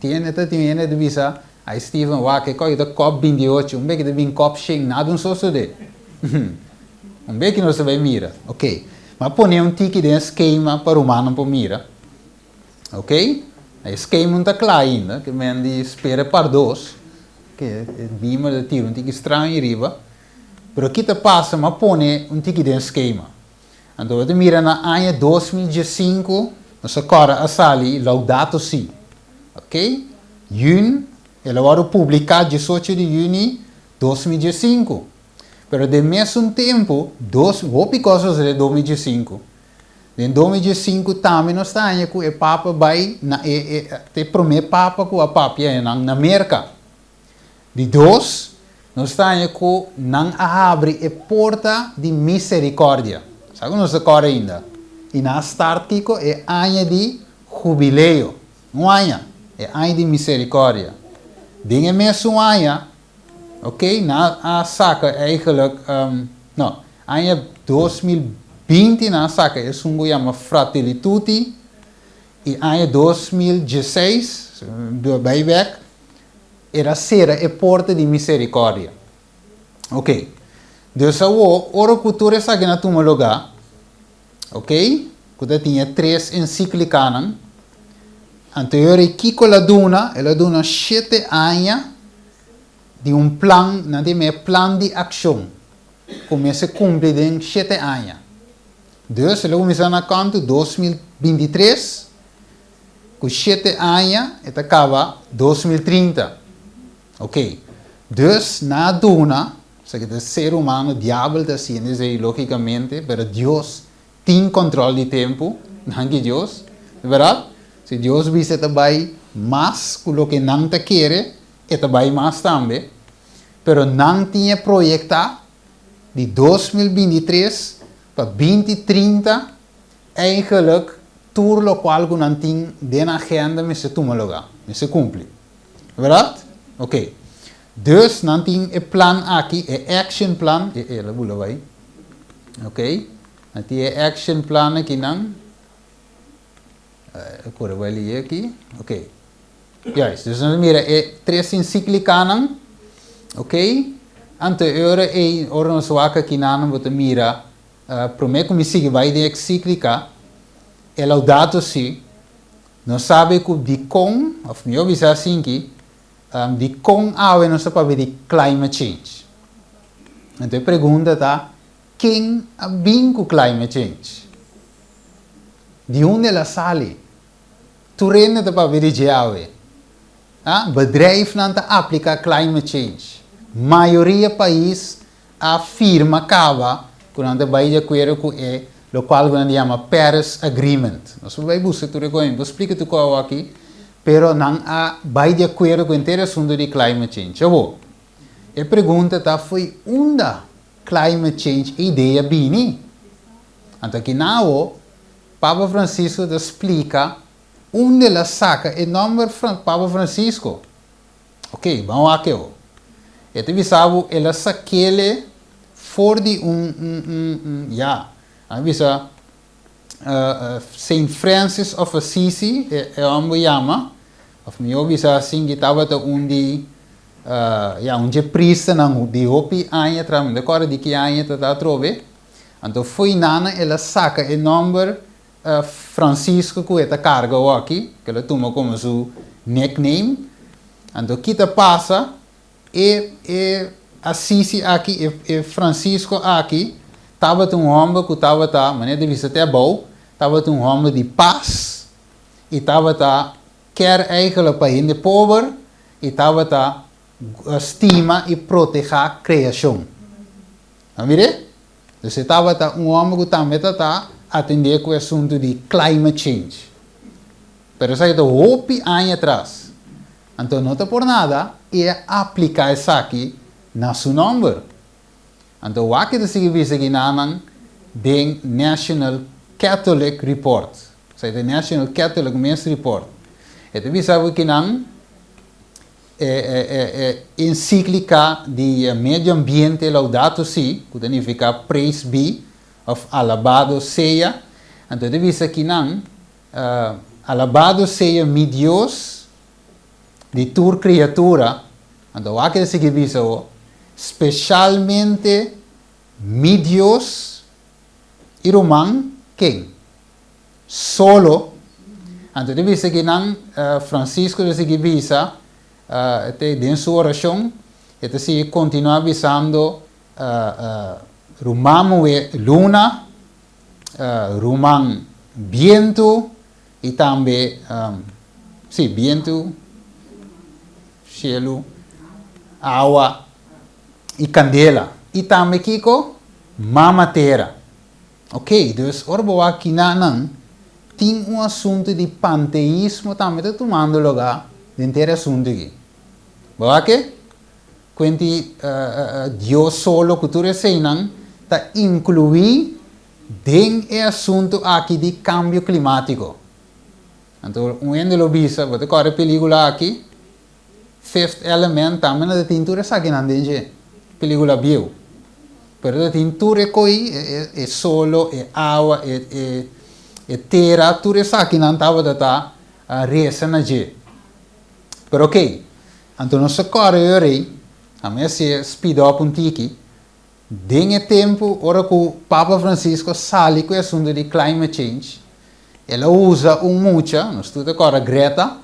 Tiene ta tin hende ta bisa, Ai Steven, wak e kòk ta kòp 28, un beki ta bin kòp 100, nada un sosodé. Un beki nos ta bai mira. Ok. Mi a pone un tiki den e skema pa rumannan por mira. Ok. E skema no ta kla ainda, ke men di spera par dos, ke e beamer ta tira un tiki straño riba. Pero ki ta pasa, mi a pone un tiki den e skema. Anto bo ta mira na aña 2015 nos a kòrda a sali Laudato Si. Ok. Jun, el a wòrdu publiká 18 di yüni 2015. Pero den mesun tempu, dos hopi kos a sosodé 2015. Den 2015 tambe nos ta haña ku e Papa bai na e e e promé Papa ku a papia enan na Merka. Di dos, nos ta haña ku nan a habri e porta di miserikòrdia. Sa ku nos ta kòrda ainda? I nan a start kiko? E aña di hubileo. Un aña. E aña di miserikòrdia. Den e mesun aña, oké, nan a saka eigenlijk, no, aña 2020 nan a saka esun ku yama Fratelli Tutti, i aña 2016, bai bèk, El a sera e porta di misericordia. Ok. Dus awor, ora cu tur esaki na tuma lugar, ok, cu ta tin e tres enciclicanan, anto e ora ei kico el a duna? El a duna shete aña di un plan, nan ta yama e plan di accion, cu mester cumpli den shete aña. Dus el a cuminsa na canto 2023, Ku shete aña e ta kaba 2030. Ok. Dus nan a duna, esaki ta ser humano, diabel ta hasiendo esei logicamente, pero Dios tin control di tempu, danki Dios, di berdad? Si Dios bisa e ta bai mas ku loke nan ta kere, e ta bai mas tambe, pero nan tin e proyecta di 2023 pa 2030. Eigenlijk tur lokual ku nan tin den agenda mester tuma lugá, mester kumpli. Bèrdat? Oké. Dus nan tin e plan aki, e action plan, e el a bula bai. Oké. Nan tin e action plan akinan. E kore bai lié aki. Oké. Juist. Dus nos mira e tres ensiklikanan. Oké. Anto e ora ei, ora nos wak akinan bo ta mira Promé ku mi sigui bai den eksíklika, e Laudato Si, nos sabi ku dikon, òf mihó bisa asinki, dikon awe nos ta papia di climate change. Anto e pregunta ta, ken a bin ku climate change? Di unda el a sali? Tur hende ta papia di dje awe. Bedrijfnan ta aplika climate change. Mayoria pais a firma caba cu nan ta bay di acuerdo cu e locual cu nan ta yama Paris Agreement. Nos por bay busca tur e cosa, mi por splica tur cosa aki, pero nan a bay di acuerdo cu henter e asunto di climate change. Awor, E pregunta ta fo'i unda climate change e idea a bini? Anto aki nawo Papa Francisco ta splika unda el a saka e nòmber Papa Francisco. Ok, ban wak e ho. E ta bisa bo el a sak'ele for di un, un, un, un, ya, a bisa Saint Francis of Assisi e hòmber yama, òf mihó bisa asin ki tabata un di, ya, un dje pristernan di hopi aña atras, mi no ta kòrda di ki aña ta ta atrobe. Anto fo'i nana el a saka e nòmber Francisco ku e ta karga awòki, ku el a tuma komo su nickname. Anto ki ta pasa? E e Assisi aki, e e Francisco aki, tabata un hòmber ku tabata, manera di bisa te abou, tabata un hòmber di pas i tabata kèr eigelijk pa hende pober i tabata stima i protehá kreashon. A mir'é? Dus e tabata un hòmber ku tambe ta ta atendé ku e asuntu di climate change. Pero esaki ta hopi aña atras. Anto no ta por nada e a apliká esaki na su nòmber. Anto wak e ta sigui bisa ginanan den National Catholic Report. Esaki ta National Catholic mes report. E ta bisa bo kinan e e e ensiklika di medio ambiente Laudato Si, ku ta nifiká Praise Be òf Alabado Sea. Anto e ta bisa kinan Alabado sea mi Dios di tur criatura, anto wak e ta sigui bisa ho, specialmente mi Dios y ruman ken? Solo. Anto ta bisa kinan Francisco ta sigui bisa te den su oracion, e ta sigui continua bisando ruman muhe luna, Ruman bientu i tambe, sí, bientu, shelu, awa i kandela. I tambe kiko? Mama tera. Oké, dus ora bo wak kinanan, tin un asuntu di panteismo tambe ta tumando lugá den ter e asuntu aki. Bo wak e? Kuenti Dios solo ku tur eseinan ta inkluí den e asuntu aki di kambio klimátiko. Anto un hende lo bisa, bo ta kòrda e pelíkula aki, Fifth Element, tambe nan ta tin tur esakinan den dje, pelíkula bieu. Pero ta tin tur e koi, e solo, e awa, e tera, tur esakinan tabata ta resa na dje. Pero okey, anto nos ta kòrda e ora ei, ami a hasié speed up un tiki, den e tempu ora ku Papa Francisco sali ku e asuntu di climate change, el a usa un mucha, nos tur ta kòrda Greta,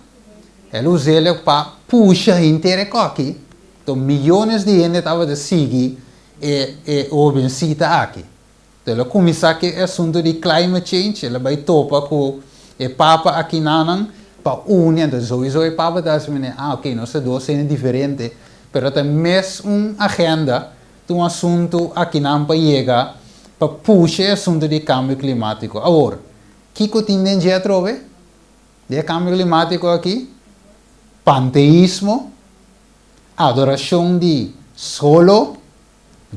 el a us'el pa pusha henter e kòki, anto miyones di hende tabata sigui e e hobensita aki. Anto el a kuminsá ku e asuntu di climate change, el a bai topa ku e papa akinanan pa uni, anto souiso e papa ta hasi manera, ah ok, nos ta dos hende diferente, pero ta mes un agenda, ta un asuntu akinan pa yega pa pusha e asuntu di kambio klimátiko. Awor, kiko tin den dje atrobe? Di e kambio klimátiko aki? Panteismo, adorashon di solo,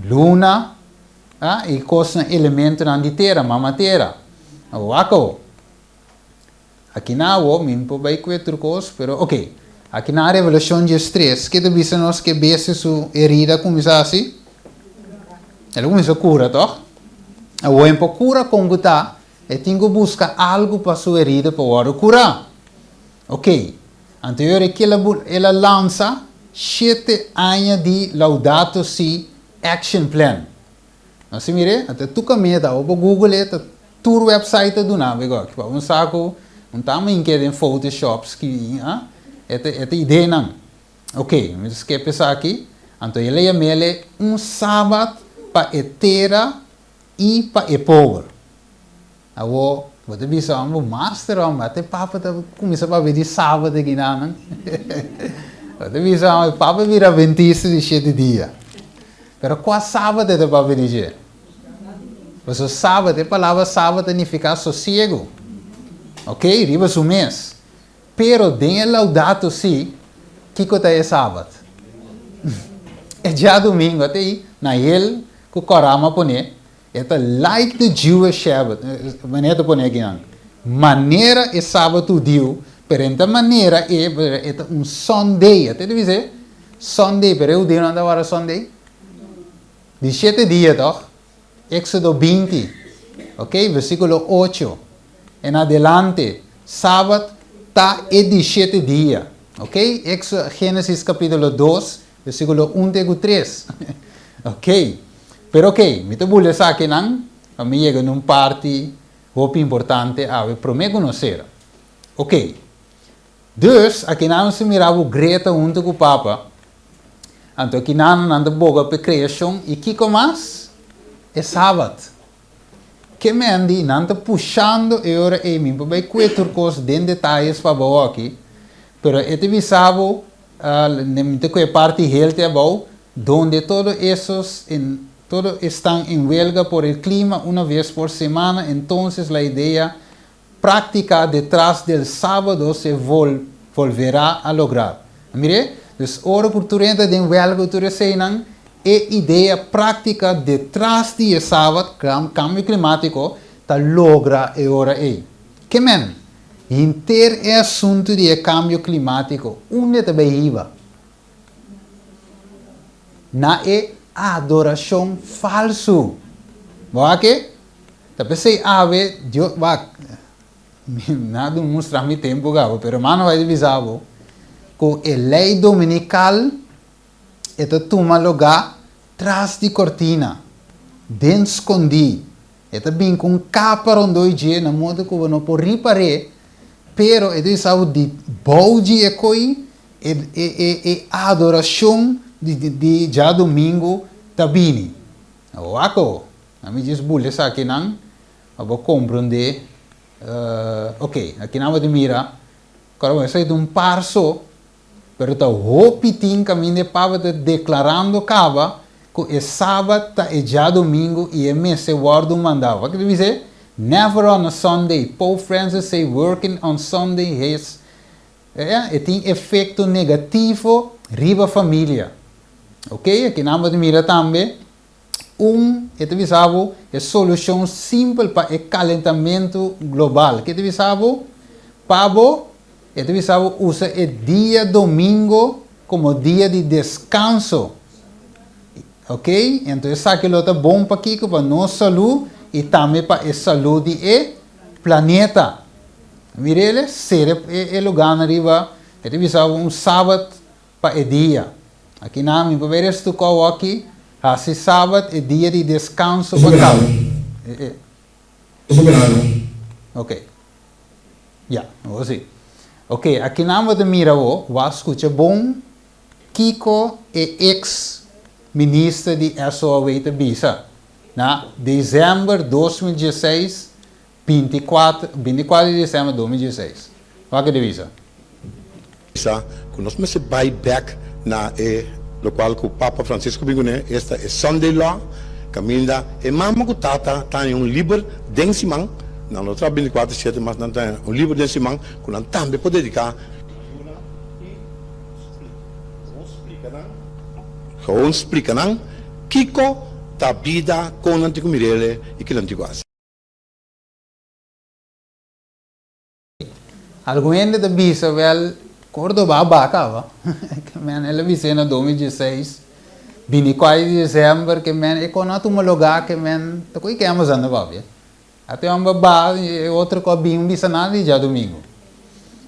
Luna, a, i kosnan, elementonan di tera, mama tera. Wak awo. Aki na awo, mi por bai ku e tur kos, pero ok. Aki na Revelashon diestres, ke ta bisa nos ke bestia su herida a kuminsá hasi? El a kuminsá kura, tòg? Awo en por kura kon ku ta, e tin ku buska algu pa su herida por wòrdu kurá. Ok. Anto e ora ki el a lansa shete aña di Laudato Si Action Plan. Nos a mir'é, anto tur kaminda ta bo google e, ta tur website ta duna bo aki. Pa un sa ku un ta minke den photoshop skibi, ah, e ta e ta ideanan. Ok, mi ta skip esaki. Anto el a yam'el un sabat pa e tera i pa e pober. Awor, bo ta bisa ora bo master ora ata e papa ta cuminsa papia di sabat aki nan. Bo ta bisa ora e papa bira adventista di shete dia. Pero cua sabat e ta papia di dje? Pasobra sabat, e palabra sabat ta nifica sosiego. Ok, riba su mes. Pero den e Laudato Si, kico ta e sabat? E djadumingu ata ei na hel ku Koram a pone, e ta like the Jewish Shabbat, manera ta pone akinan, manera e Sabat hudiu, pero e ta manera e, e ta un Sunday, ata e ta bisa e Sunday, pero e hudiunan ta wòrdu Sunday? Di shete dia tòg? Éxodo 20, ok, versíkulo 8 en adelante, Sabat ta e di shete dia, ok, Éxodo, Génesis kapítulo 2, versíkulo 1 te ku 3, ok, pero ok, mi ta bula esakinan pa mi yega na un parti hopi importante awe promé ku nos sera. Ok, Dus, akinan nos ta mira bo Greta huntu ku Papa. Anto akinan nan ta boga p'e kreashon i kiko mas? E Sabat. Ke men di nan ta pushando e ora ei, mi por bai kue tur kos den detayes pa bo aki, pero e ta bisa bo, mi ta kue parti helte abou, donde todo esos en todo estan en huelga por el clima una vez por semana, entonces la idea Práctica detrás del sábado se volverá a lograr. Mir'é? Dus ora ku tur hende ta den wèlga ku tur eseinan, e idea práctica detrás di e sabat, kambio klimátiko, ta logra e ora ei. Ke men? Henter e asuntu di e kambio klimátiko, unda ta bai hiba? Na e adorashon falsu. Bo wak e? Ta p'esei awe Dios, wak, mi nada mustra mi tempu kaba, pero mano bai bisa bo ku e lei dominikal e ta tuma lugá tras di kortina, den skondí. E ta bin ku un kapa rondó i dje na modo ku bo no por ripar'é, pero e ta bisa bo di bou di e koi e e e adorashon di di djadumingu ta bini. Wak awo, ami djis bula esakinan pa bo komprondé. Ok, akinan bo ta mira, kòrda bo esaki ta un par so. Pero ta hopi tin kaminda e Papa ta deklarando kaba ku e Sabat ta e djadumingu i e mester wòrdu mandá. Wak ta bisa e? Never on a Sunday, Pope Francis say working on Sunday has e tin efekto negativo riba familia. Ok, akinan bo ta mira tambe un e ta bisa bo e solushon simpel pa e kalentamentu global. Ke ta bisa bo? Pa bo E ta bisa bo usa e dia domingo komo dia di deskanso. Ok, enton esaki lo ta bon pa kiko? Pa nos salú i tambe pa e salú di e planeta. Mirele, sera e lugánan riba, e ta bisa bo un sabat pa e dia. Aki nan mi por bai restu kou aki, hasi sabat e dia di deskanso pa kaba. Ok. Ya, awor si. Ok, akinan bo ta mira awor, bo a skucha bon kiko e eks minister di SOAW ta bisa na desèmber 2016, 24, 24 di desèmber 2016. Wak e ta bisa. Bisa ku nos mester bai bek na e lokual ku Papa Francisco bin kuné, esta e Sunday Law, kaminda e mama ku tata ta haña un liber den siman, nan no traha bintikuater shete mas nan ta haña un liber den siman ku nan tambe por dediká yuna i splika, gewoon splika nan, gewoon splika nan kiko ta bida, kon nan tin ku mir'el i ki nan tin ku hasi. Algun hende ta bisa, Wèl, Córdoba a baha kaba. Ke men el a bis'é na 2016, bini kuai di desèmber, ke men e kon a tuma lugá, ke men ta ku Ikea Amazon ta papia. Ata e hòmber baha i e otro ku a bin bisa nada di djadumingu.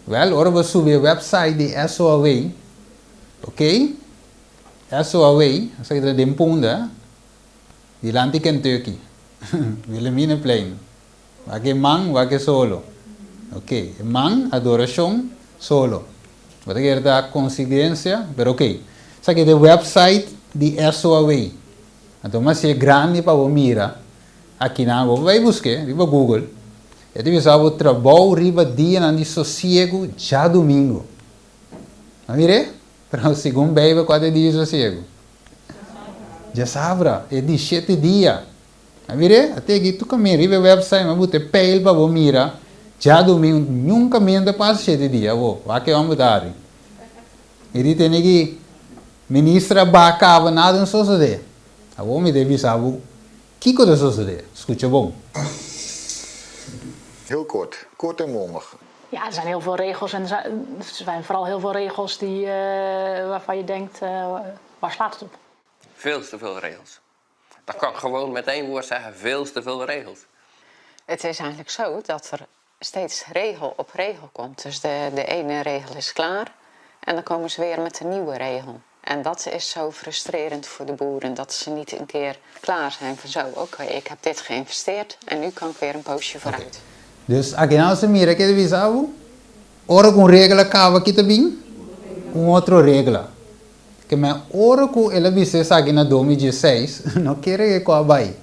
Wèl, ora bo subi e wèpsait di SOAW, oké, SOAW, esaki ta den Punda, dilanti Kentucky, Wilhelminaplein. Wak e man, wak e solo. Ok, e man, adorashon, solo. Bo ta kere ta konsidensia, pero ok. Esaki ta e website di SOAW. Anto mi hasié grandi pa bo mira. Akinan bo por bai busk'é riba Google. E ta bisa bo trabou riba dianan di sosiegu djadumingu. A mir'é? Pero segun Beibel kua ta e dia di sosiegu? Djasabra, e di shete dia. A mir'é, a tegi tur kaminda riba e website, mi a buta e peil pa bo mira, djadumingu niun kaminda ta pasa shete dia, bo, wak e hòmber ta hari. E di tene ki Minister a baha kaba nada no sosodé. Awor mi ta bisa bo kiko ta sosodé. Skucha bon. Heel kort, kort en bondig. Ja, er zijn heel veel regels en er zijn vooral heel veel regels die, waarvan je denkt, waar slaat het op? Veel te veel regels. Dat kan ik gewoon met één woord zeggen, veel te veel regels. Het is eigenlijk zo dat er steeds regel op regel komt. Dus de ene regel is klaar en dan komen ze weer met een nieuwe regel. En dat is zo frustrerend voor de boeren, dat ze niet een keer klaar zijn van zo, oké, ik heb dit geïnvesteerd en nu kan ik weer een poosje vooruit. Dus akinan nos ta mira ke ta bisa bo, ora ku un regla kaba ki ta bin un otro regla. Ke men ora ku el a bisa esaki na 2016, no kere ke ku a bai.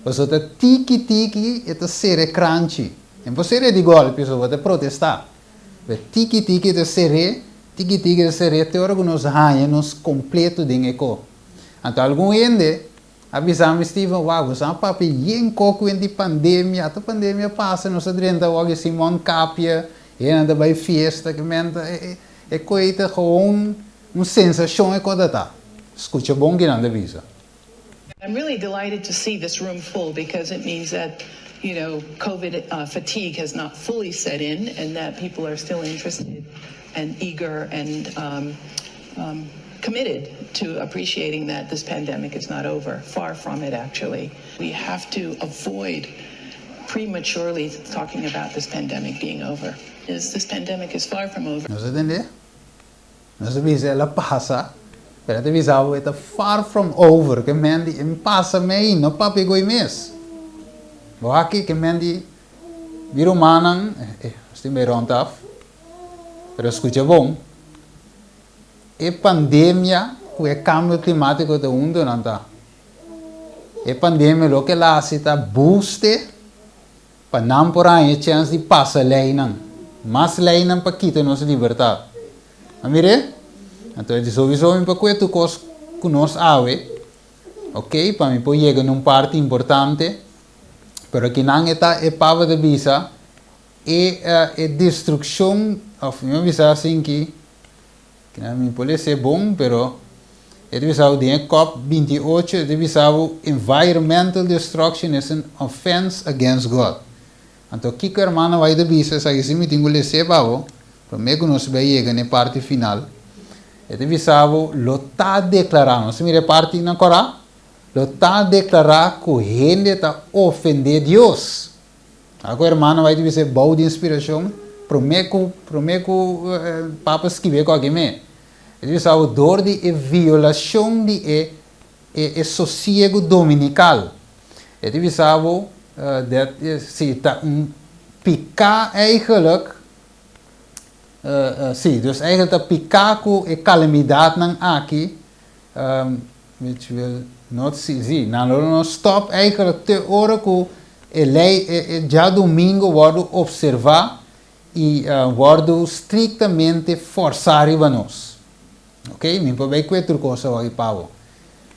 Pasobra ta tiki tiki e ta sera e kranchi. E no por ser'é di gòlpi, pasobra bo ta protestá. Pero tiki tiki e ta ser'é, tiki tiki e ta ser'é te ora ku nos haña nos kompleto den e ko. Anto algun hende a bisa mi, Steven, wak, bo sa papia yen ko ku di pandemia. Ata pandemia pasa, nos a drenta awor aki sin mondkapje, hendenan ta bai fiesta, ke men ta e ko ei ta gewoon un sensashon e ko ta ta. Skucha bon kinan ta bisa. I'm really delighted to see this room full because it means that COVID fatigue has not fully set in and that people are still interested and eager and committed to appreciating that this pandemic is not over. Far from it, actually. We have to avoid prematurely talking about this pandemic being over. Is this pandemic is far from over. Nos a tende? Nos ta bisa el a pasa, pero e ta bisa bo e ta far from over, ke men di e pasa mei, no papia goy mes. Bo aki ke men di mi rumannan, eh, nos tin bay rond af, pero skucha bon, e pandemia ku e kambio klimatiko ta hunto nan ta. E pandemia loke el a hasi ta boost pa nan por haña e chèns di pasa leinan, mas leinan pa kita nos libertat. A mir'é? Anto e di sowiso mi pa kue tur kos ku nos awe, ok, pa mi por yega na un parti importante, pero kinan e ta e Papa ta bisa e e destrukshon, òf mi a bisa asin ki, Kinan mi por lesa e bon, pero e ta bisa bo den e cop 28 e ta bisa bo environmental destruction is an offense against God. Anto kiko hermano bai ta bisa esaki si mi tin ku les'é pa bo promé ku nos bai yega na e parti final. E ta bisa bo lo ta deklará, nos ta mira e parti na kòrá, lo ta deklará ku hende ta ofendé Dios. Ako hermano bai ta bisa e bou di inspiracion prome cu prome cu papa skibi e koki me. E ta bisa bo door di e violacion di e e e sosiego dominical. E ta bisa bo dat si ta un pica eigenlijk si dus eigenlijk ta pica cu e calamidadnan aki Which will not see, sí, nan lo no stop eigenlijk te ora ku e lei, e, e djadumingo wòrdu opservá i wòrdu striktamente fòrsá riba nos. Ok, mi por bai kue tur kos awor i pabo.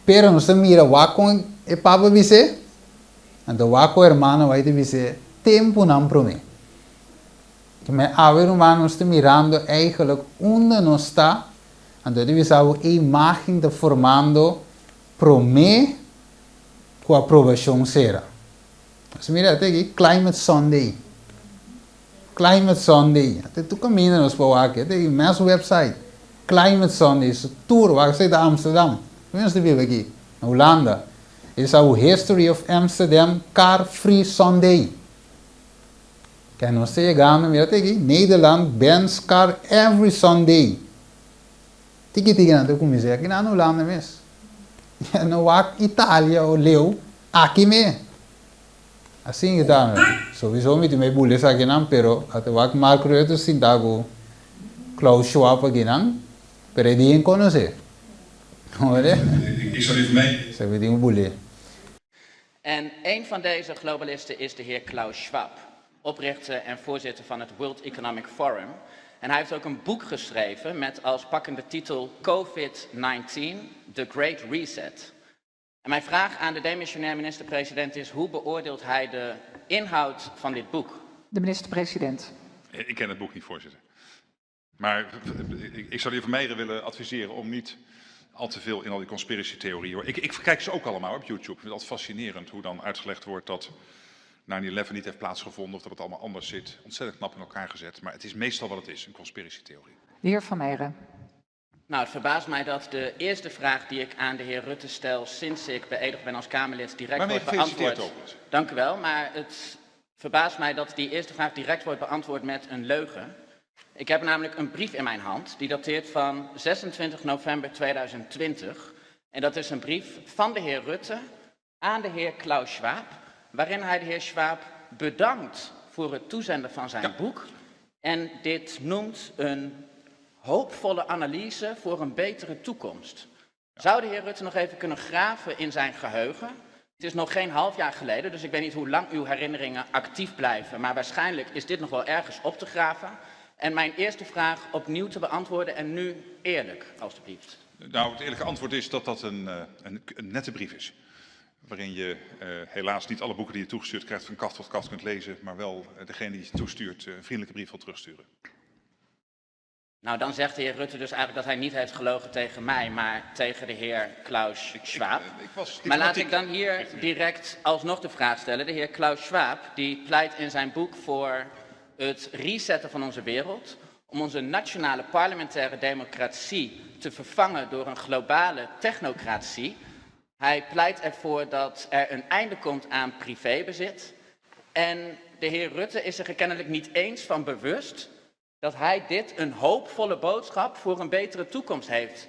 Pero nos ta mira wak kon e papa bis'é, anto wak kon hermano bai ta bis'é tempunan promé. Keme awe ruman nos ta mirando eigenlijk unda nos ta. Anto e ta bisa bo e imágen ta formando promé ku aprobashon sera. Nos mira ate aki Climate Sunday. Climate Sunday. Ate tur kaminda nos por wak. Ate aki mes website. Climate Sunday. Su tur wak esei ta Amsterdam. Ku nos ta biba aki? Na Hulanda. E sa bo History of Amsterdam Car Free Sunday. Ke nos ta yegando mira te aki Nederland bans car every Sunday. Tiki tiki nan ta kuminsá aki nan Hulanda mes. No wak Italia o leu aki me. Asin ki ta. Sowiso mi tin bay bula esakinan pero a ta wak Mark Rutte sinta ku Klaus Schwab akinan pero e di konosé. Hoor. Ik zal even mee. Esaki mi tin ku bul'é. En een van deze globalisten is de heer Klaus Schwab, oprichter en voorzitter van het World Economic Forum. En hij heeft ook een boek geschreven met als pakkende titel COVID-19, The Great Reset. En mijn vraag aan de demissionair minister-president is, hoe beoordeelt hij de inhoud van dit boek? De minister-president. Ik ken het boek niet, voorzitter. Maar ik zou de heer Vermeijeren willen adviseren om niet Al te veel in al die conspiracy theorieën. Ik, ik kijk ze ook allemaal op YouTube. Ik vind het altijd fascinerend hoe dan uitgelegd wordt dat 9-11 niet heeft plaatsgevonden of dat het allemaal anders zit. Ontzettend knap in elkaar gezet. Maar het is meestal wat het is, een conspiracy theorie. De heer Van Meijeren. Nou, het verbaast mij dat de eerste vraag die ik aan de heer Rutte stel sinds ik beëdigd ben als Kamerlid direct Waarmee wordt beantwoord. gefeliciteerd ook. Dank u wel, maar het verbaast mij dat die eerste vraag direct wordt beantwoord met een leugen. Ik heb namelijk een brief in mijn hand die dateert van 26 november 2020. En dat is een brief van de heer Rutte aan de heer Klaus Schwab, waarin hij de heer Schwab bedankt voor het toezenden van zijn boek. En dit noemt een hoopvolle analyse voor een betere toekomst. Zou de heer Rutte nog even kunnen graven in zijn geheugen? Het is nog geen half jaar geleden, dus ik weet niet hoe lang uw herinneringen actief blijven. Maar waarschijnlijk is dit nog wel ergens op te graven. En mijn eerste vraag opnieuw te beantwoorden en nu eerlijk, alstublieft. Nou, het eerlijke antwoord is dat dat een, eh, een, een nette brief is. Waarin je eh, helaas niet alle boeken die je toegestuurd krijgt van kaft tot kaft kunt lezen, maar wel eh, degene die je toestuurt een vriendelijke brief wil terugsturen. Nou, dan zegt de heer Rutte dus eigenlijk dat hij niet heeft gelogen tegen mij, maar tegen de heer Klaus Schwab. Ik was Maar laat ik diplomatiek. dan hier direct alsnog de vraag stellen. De heer Klaus Schwab die pleit in zijn boek voor het resetten van onze wereld, om onze nationale parlementaire democratie te vervangen door een globale technocratie. Hij pleit ervoor dat er een einde komt aan privébezit. En de heer Rutte is zich er kennelijk niet eens van bewust dat hij dit een hoopvolle boodschap voor een betere toekomst heeft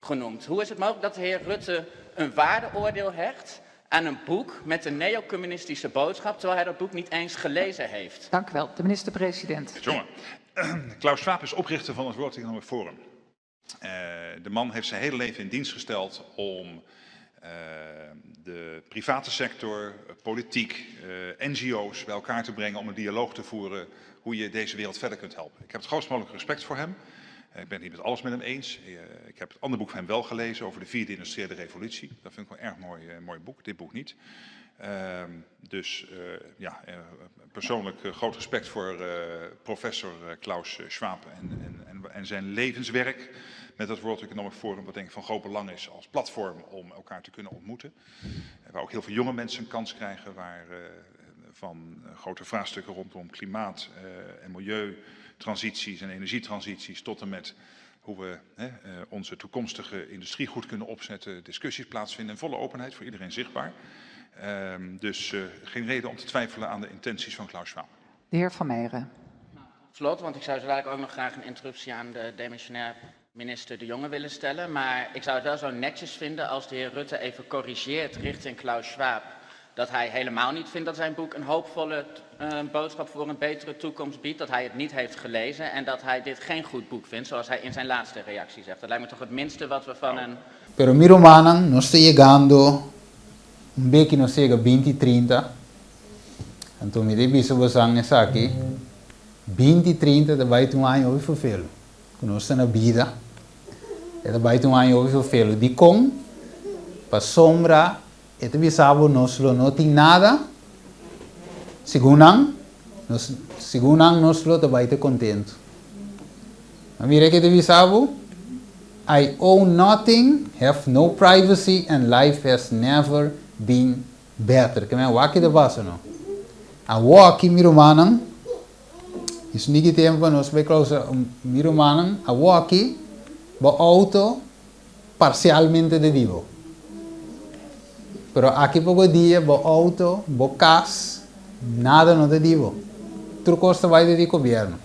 genoemd. Hoe is het mogelijk dat de heer Rutte een waardeoordeel hecht aan een boek met een neocommunistische boodschap, terwijl hij dat boek niet eens gelezen heeft? Dank u wel. De minister-president. Jongen, Klaus Schwab is oprichter van het World Economic Forum. Eh, de man heeft zijn hele leven in dienst gesteld om eh, de private sector, politiek, eh, NGO's bij elkaar te brengen om een dialoog te voeren hoe je deze wereld verder kunt helpen. Ik heb het grootst mogelijke respect voor hem. Eh, Ik ben het niet met alles met hem eens. Eh, Ik heb het andere boek van hem wel gelezen over de vierde industriële revolutie. Dat vind ik wel een erg mooi, eh, mooi boek, dit boek niet. Ehm, dus eh, ja, eh, persoonlijk eh, groot respect voor eh, professor eh, Klaus Schwab en, en, en, en zijn levenswerk met het World Economic Forum, wat denk ik van groot belang is als platform om elkaar te kunnen ontmoeten. Eh, Waar ook heel veel jonge mensen een kans krijgen, waar eh, van eh, grote vraagstukken rondom klimaat eh, en milieutransities en energietransities tot en met hoe we hè, eh, onze toekomstige industrie goed kunnen opzetten, discussies plaatsvinden in volle openheid voor iedereen zichtbaar. Ehm, dus eh, geen reden om te twijfelen aan de intenties van Klaus Schwab. De heer Van Meijeren. Slot, want ik zou zo dadelijk ook nog graag een interruptie aan de demissionair minister De Jonge willen stellen. Maar ik zou het wel zo netjes vinden als de heer Rutte even corrigeert richting Klaus Schwab. Dat hij helemaal niet vindt dat zijn boek een hoopvolle eh, boodschap voor een betere toekomst biedt. Dat hij het niet heeft gelezen en dat hij dit geen goed boek vindt, zoals hij in zijn laatste reactie zegt. Dat lijkt me toch het minste wat we van een Pero mi rumannan, nos ta yegando un beki nos yega binti trinta, anto mi ta bisa bosan esaki, binti trinta ta bai ta un aña hopi ferfelu ku nos ta na bida, e ta bai ta un aña hopi ferfelu. Dikon? Pasobra e ta bisa bo nos lo no tin nada, segun nan, nos, segun nan nos lo ta bai ta kontentu. Ma mira ke ta bisa bo, I own nothing, have no privacy and life has never been better. Ke men wak ki ta pasa no. Awor aki mi rumannan, is niki tempo pa nos bai klausa, mi rumannan, awor aki bo auto parcialmente ta di bo. Pero aki poko dia bo auto, bo kas, nada no ta di bo. Tur kos ta bai ta di gobierno.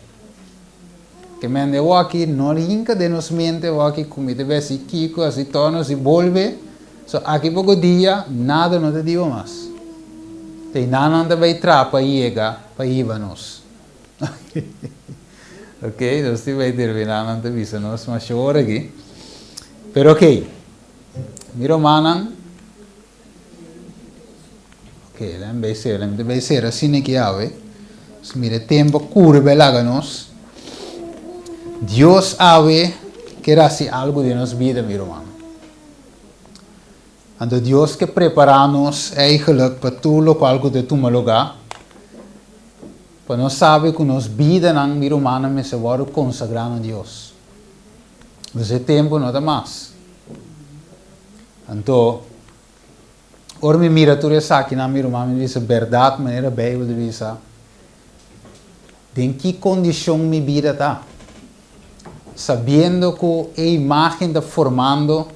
Ke mende awor aki no hinka den nos mente awor aki ku mi ta besi kiko asi tono si bolbe. So aki poko dia nada no ta di bo mas. Te nan ta bai trapa yega pa hiba nos. Ok, nos tin bai termina nan ta bisa nos masha ora aki. Pero ok, mi rumannan, ok, lem bai sera, lem ta bai sera asina aki awe. Nos mira e tempo kuri bai laga nos. Dios awe kier hasi algu den nos bida, mi rumannan. Anto Dios ke prepara nos eigenlijk pa tur lokual ku ta tuma lugá, pa nos sabi ku nos bidanan, mi rumannan, mester wòrdu konsagrá na Dios. Pues e tempu no ta mas. Anto, ora mi mira tur esakinan, mi ruman, mi bisa, Bèrdat, manera Beibel ta bisa, den ki kondishon mi bida ta? Sabiendo ku e imágen ta formando,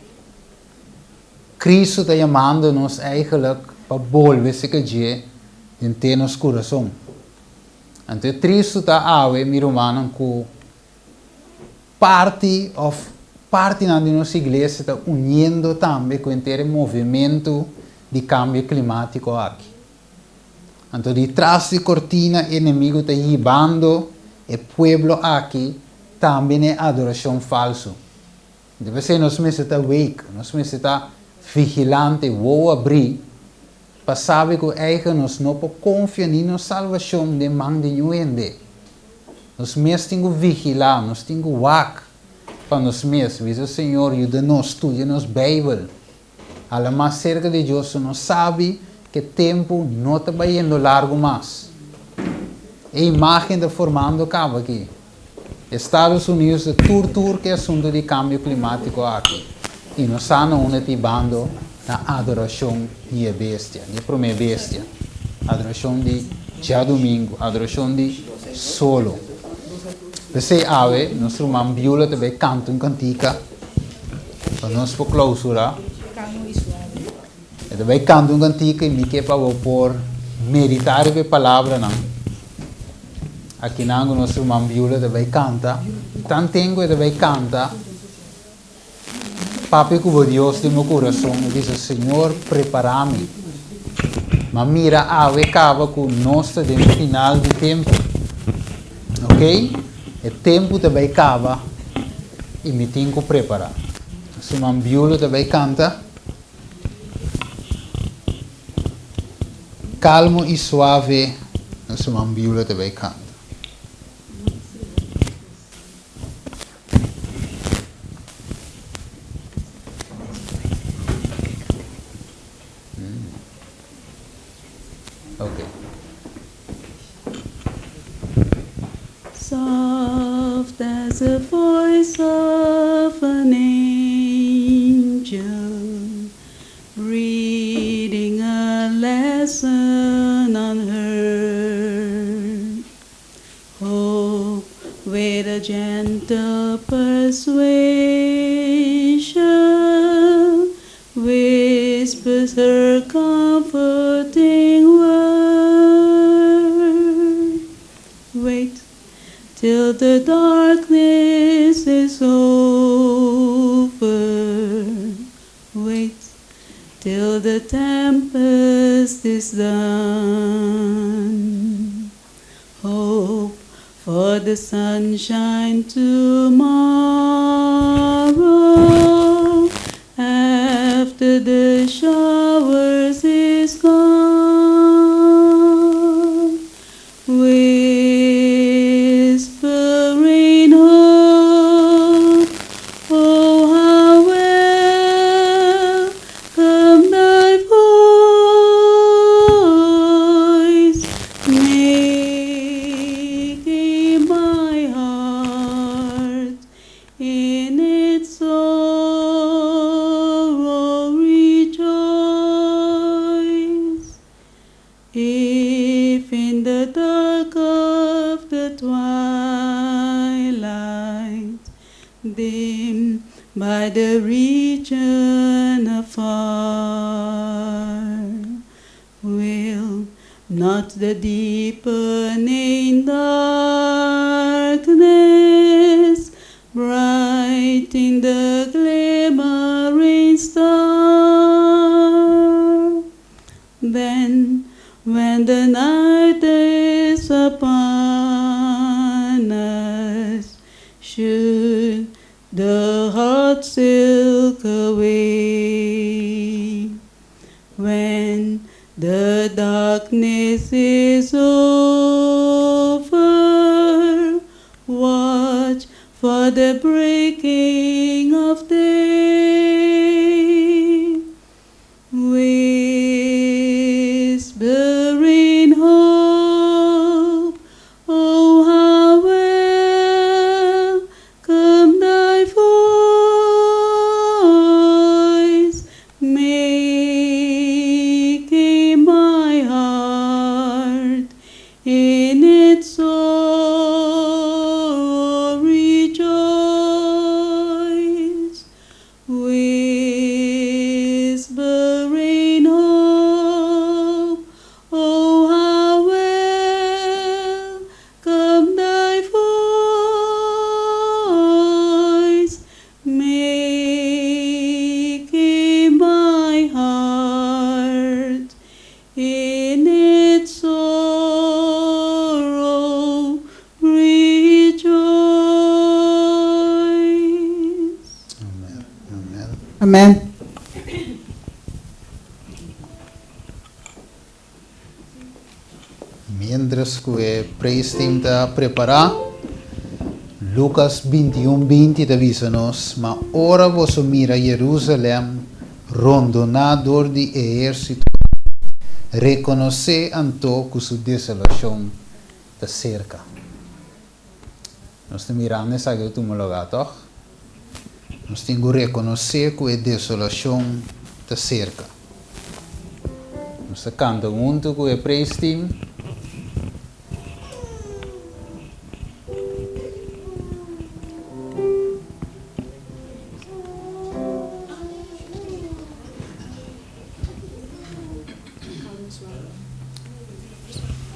Kristu ta yamando nos eigenlijk pa bolbe serka dje den te nos kurason. Anto e tristu ta awe, mi rumannan, ku Parti of partinan di nos iglesia ta uniendo tambe cu henter e movementu di cambio climatico aki. Anto di tras di cortina e enemigo ta hibando e pueblo aki tambe na e adoracion falso. Debe ser nos mester ta wake, nos mester ta vigilante, wowo abri, pa sabi cu eigen nos no por confia ni nos salvacion den man di niun hende. Nos mes tin cu vigila, nos tin cu wak pa nos mes, bisa Señor yuda nos, studia nos Bijbel, hala mas cerca di Dios, so nos sabi cu e tempo no ta bayendo largo mas. E imagen ta formando caba aki. Estados Unidos ta tur tur cu e asunto di cambio climatico aki y no sa na unda ta hibando na adoracion di e bestia, di e prome bestia, adoracion di djadumingu, adoracion di solo. P'esey awe nos ruman Beulah ta bay canta un cantica pa nos por clausura. E ta bay canta un cantica y mi ke pa bo por medita riba e palabranan. Akinan ku nos ruman Beulah ta bai kanta. Tanten ku e ta bai kanta, papia ku bo Dios den bo kurason i bisa, Señor, prepará mi. M'a mira awe kaba ku nos ta den final di tempu. Ok? E tempu ta bai kaba i mi tin ku prepará. Nos ruman Beulah ta bai kanta. Calmo y suave nos ruman Beulah ta bay canta. Okay. Soft as the voice of an angel Reading a lesson unheard Hope with a gentle persuasion Whispers her comforting word Wait till the darkness is over Wait till the tempest is done Hope for the sunshine tomorrow After the showers is gone Whispering hope, oh how welcome thy voice, Making my heart in its sorrow rejoice. If in the dark of the twilight, dim by the region afar, will not the deepening darkness brighten the glimmering star? Then, when the night is upon us, should the heart silk away? When the darkness is over, watch for the breaking of day. Whispering hope, oh how welcome thy voice, Amèn. Miéntras ku e praise team ta prepará, Lukas bintiun binti ta bisa nos, Ma ora boso mira Jerusalèm rondoná dor di ehérsitonan, rekonosé anto ku su desolashon ta serka. Nos ta mirando esaki ta tuma lugá, tòg? Nos tin ku rekonosé ku e desolashon ta serka. Nos ta kanta huntu ku e praise team.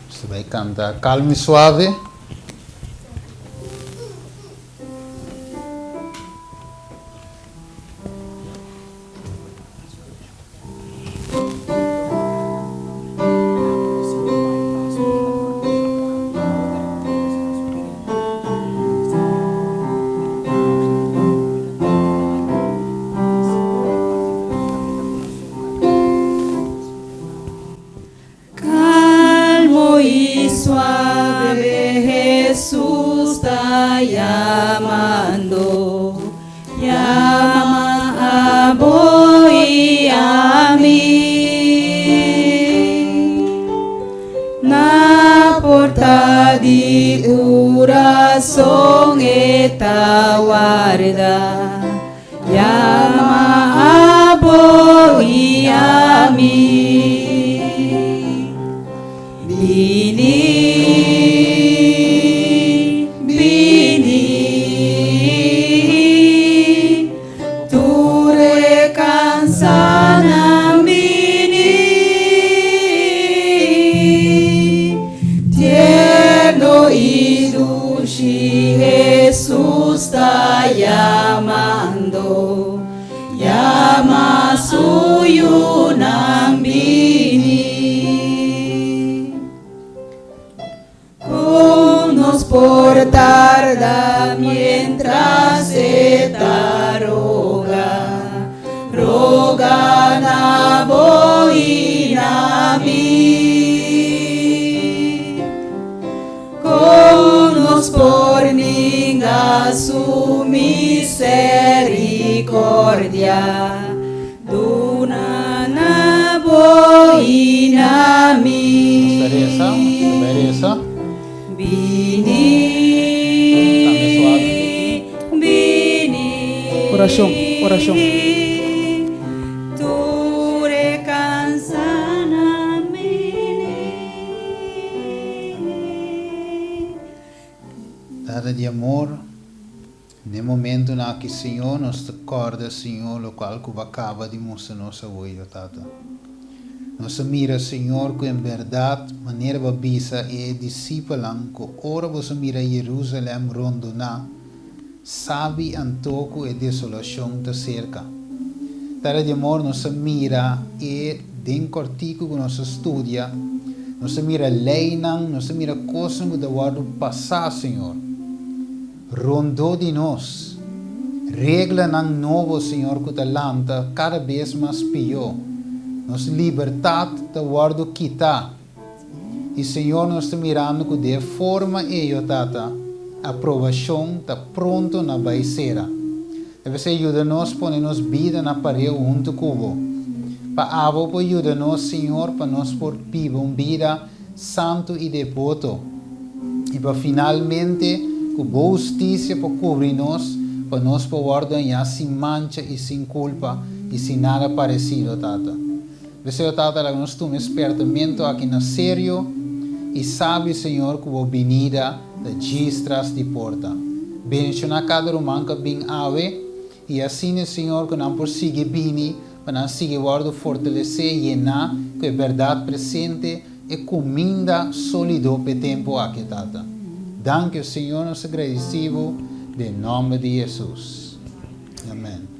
Nos ta bai kanta Calmo y Suave. Calmo y suave Jesús ta yamando, yama abo y ami. Na porta di curason e ta warda. Yama abo i ami. Bini, bini, tur e kansánan bini. Tierno i dushi Hesus ta yamando, yama su yunan bini. Kon nos por tarda mientras e ta roga, roga na bo i na mi. Kon nos por ninga su misericordia? Duna na bo i na mi. Nos ta resa, nos ta bai resa. Bini, Kambia suave un tiki. bini. Orashon, orashon. Tur e kansanan bini. Tata di amor, n'e momentonan aki Señor nos ta corda Señor locual cu bo a caba di mustra nos awoy o Tata. Nos a mira Señor cu en berdad manera bo a bisa e discipelnan cu ora boso mira Jerusalem rondona, sabi anto cu e desolacion ta cerca. Tata di amor, nos a mira e den cortico cu nos a studia, nos a mira leynan, nos a mira cosnan cu ta wordo pasa, Señor, rondó di nos. Reglanan nobo, Señor, cu ta lanta cada bes mas pió. Nos libertad ta wordo kita. I Señor nos ta mirando ku di e forma ei, o Tata, aprobashon ta pronto na bai sera. Debe ser yuda nos pone nos bida na pareu huntu ku Bo. Pa Abo por yuda nos, Señor, pa nos por biba un bida santu i deboto. I pa finalmente ku Bo hustisia por kubri nos, pa nos por wòrdu hañá sin mancha i sin kulpa i sin nada paresido, Tata. Deseo Tata laga nos tuma e spertamentu aki na serio i sabi Señor ku bo binida ta djis tras di porta. Bendiciona kada ruman ku a bin awe i asina Señor ku nan por sigui bini pa nan sigui wordu fortalece yena ku e berdad presente e kuminda solido p'e tempu aki Tata. Danki Señor nos ta gradeci bo den nomber di Jesus. Amen.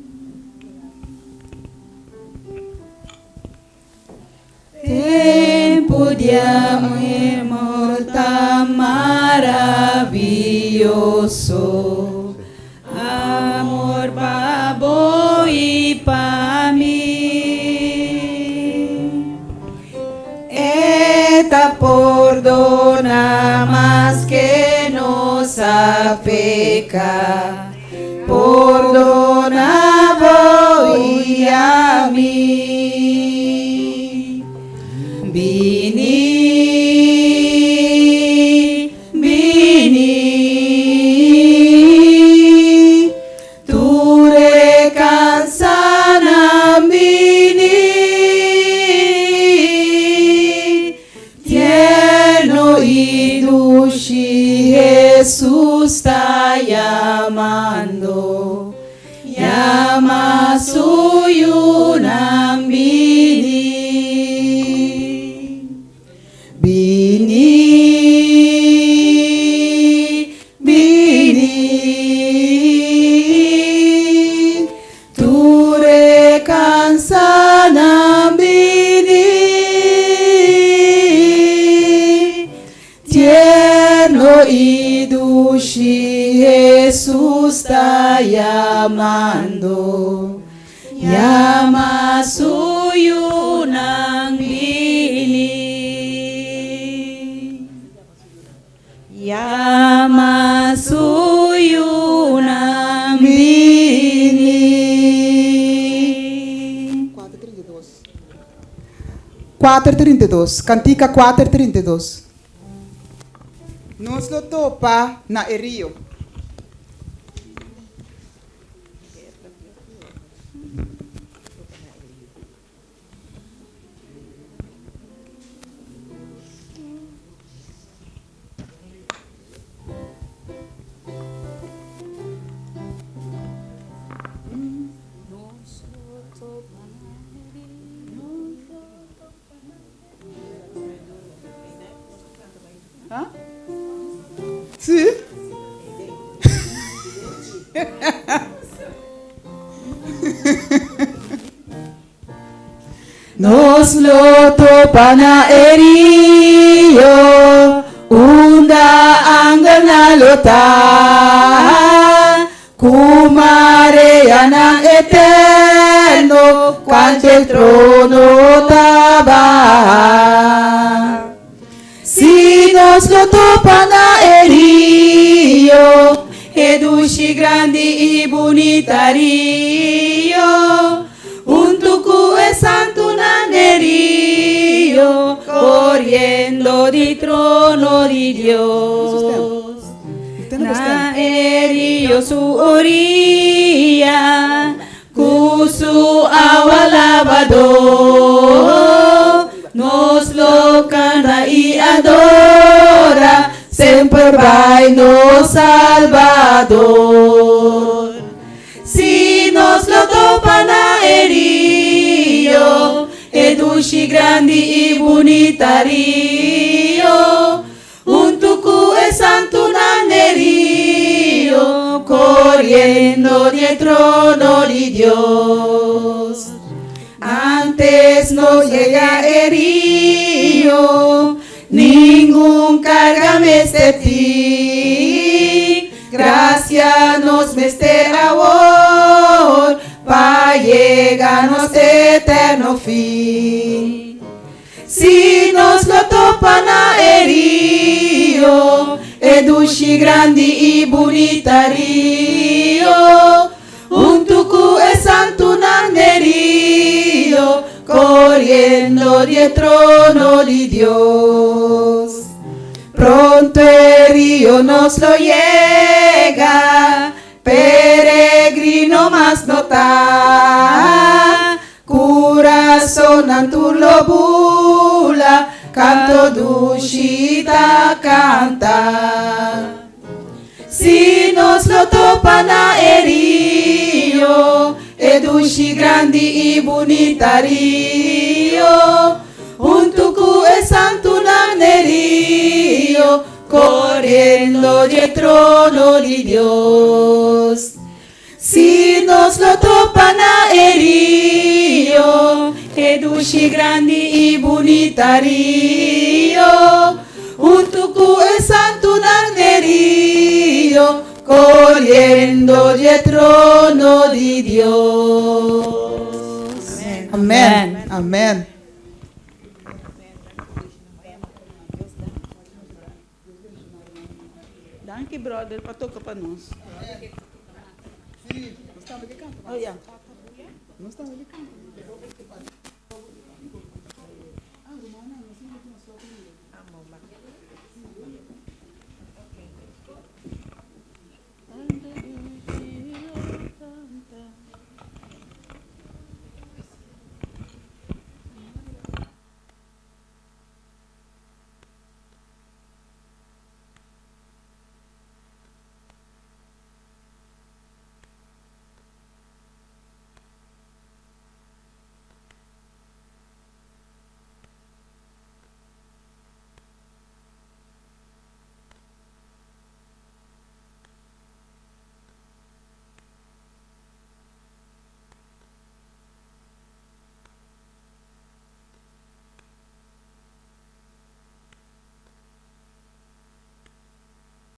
Tempu di amor ta maravioso, amor pa bo i pa. Pordona maske nos a peka, Pordona bo i ami. Bini, bini, Tur e kansanan bini, Tierno i dushi Hesus ta yamando, Yama su yunan bini. Bini, bini, tur e kansanan bini, Tierno i dushi Hesus ta yamando. Yama su yunan bini. Yama su yunan bini. Kuater 32, Kantika kuater 32. Nos lo topa na e rio. Sí? Nos lo topa na e rio, unda angelnan lo ta, Ku mareanan eterno Kuantu e trono ta baha. Si nos lo topa na e rio, E dushi grandi i bunita rio, Huntu ku e santunan den rio, Koriendo di trono di Dios. Na e rio su oria, Ku su awa labadó, Nos lo kanta i adora, Semper bai nos Salbador. Si nos lo topa na e rio, E dushi grandi i bunita rio, Huntu ku e santunan den rio, Koriendo di e trono di Dios. Antes nos yega e rio, Ningun karga mester tin. Grasia nos mester awor, Pa yega nos eterno fin. Si nos lo topa na e rio, E dushi grandi i bunita rio, Huntu ku e santunan den rio, Koriendo di e trono di Dios. Pronto e rio nos lo yega, Peregrino mas no ta, Kurasonnan tur lo bula, Kanto dushi ta kanta. Si nos lo topa na e rio, E dushi grandi i bunita rio, Huntu ku e santunan n'e rio, Koriendo dje trono di Dios. Si nos lo topa na e rio, E dushi grandi i bunita rio, Huntu ku e santunan n'e rio, Koriendo dje trono di Dios. Amen. Amen. Danki, brother, pa toka pa nos. Si, nos tambe ke kanta. Oh ja. Nos tambe ke kanta.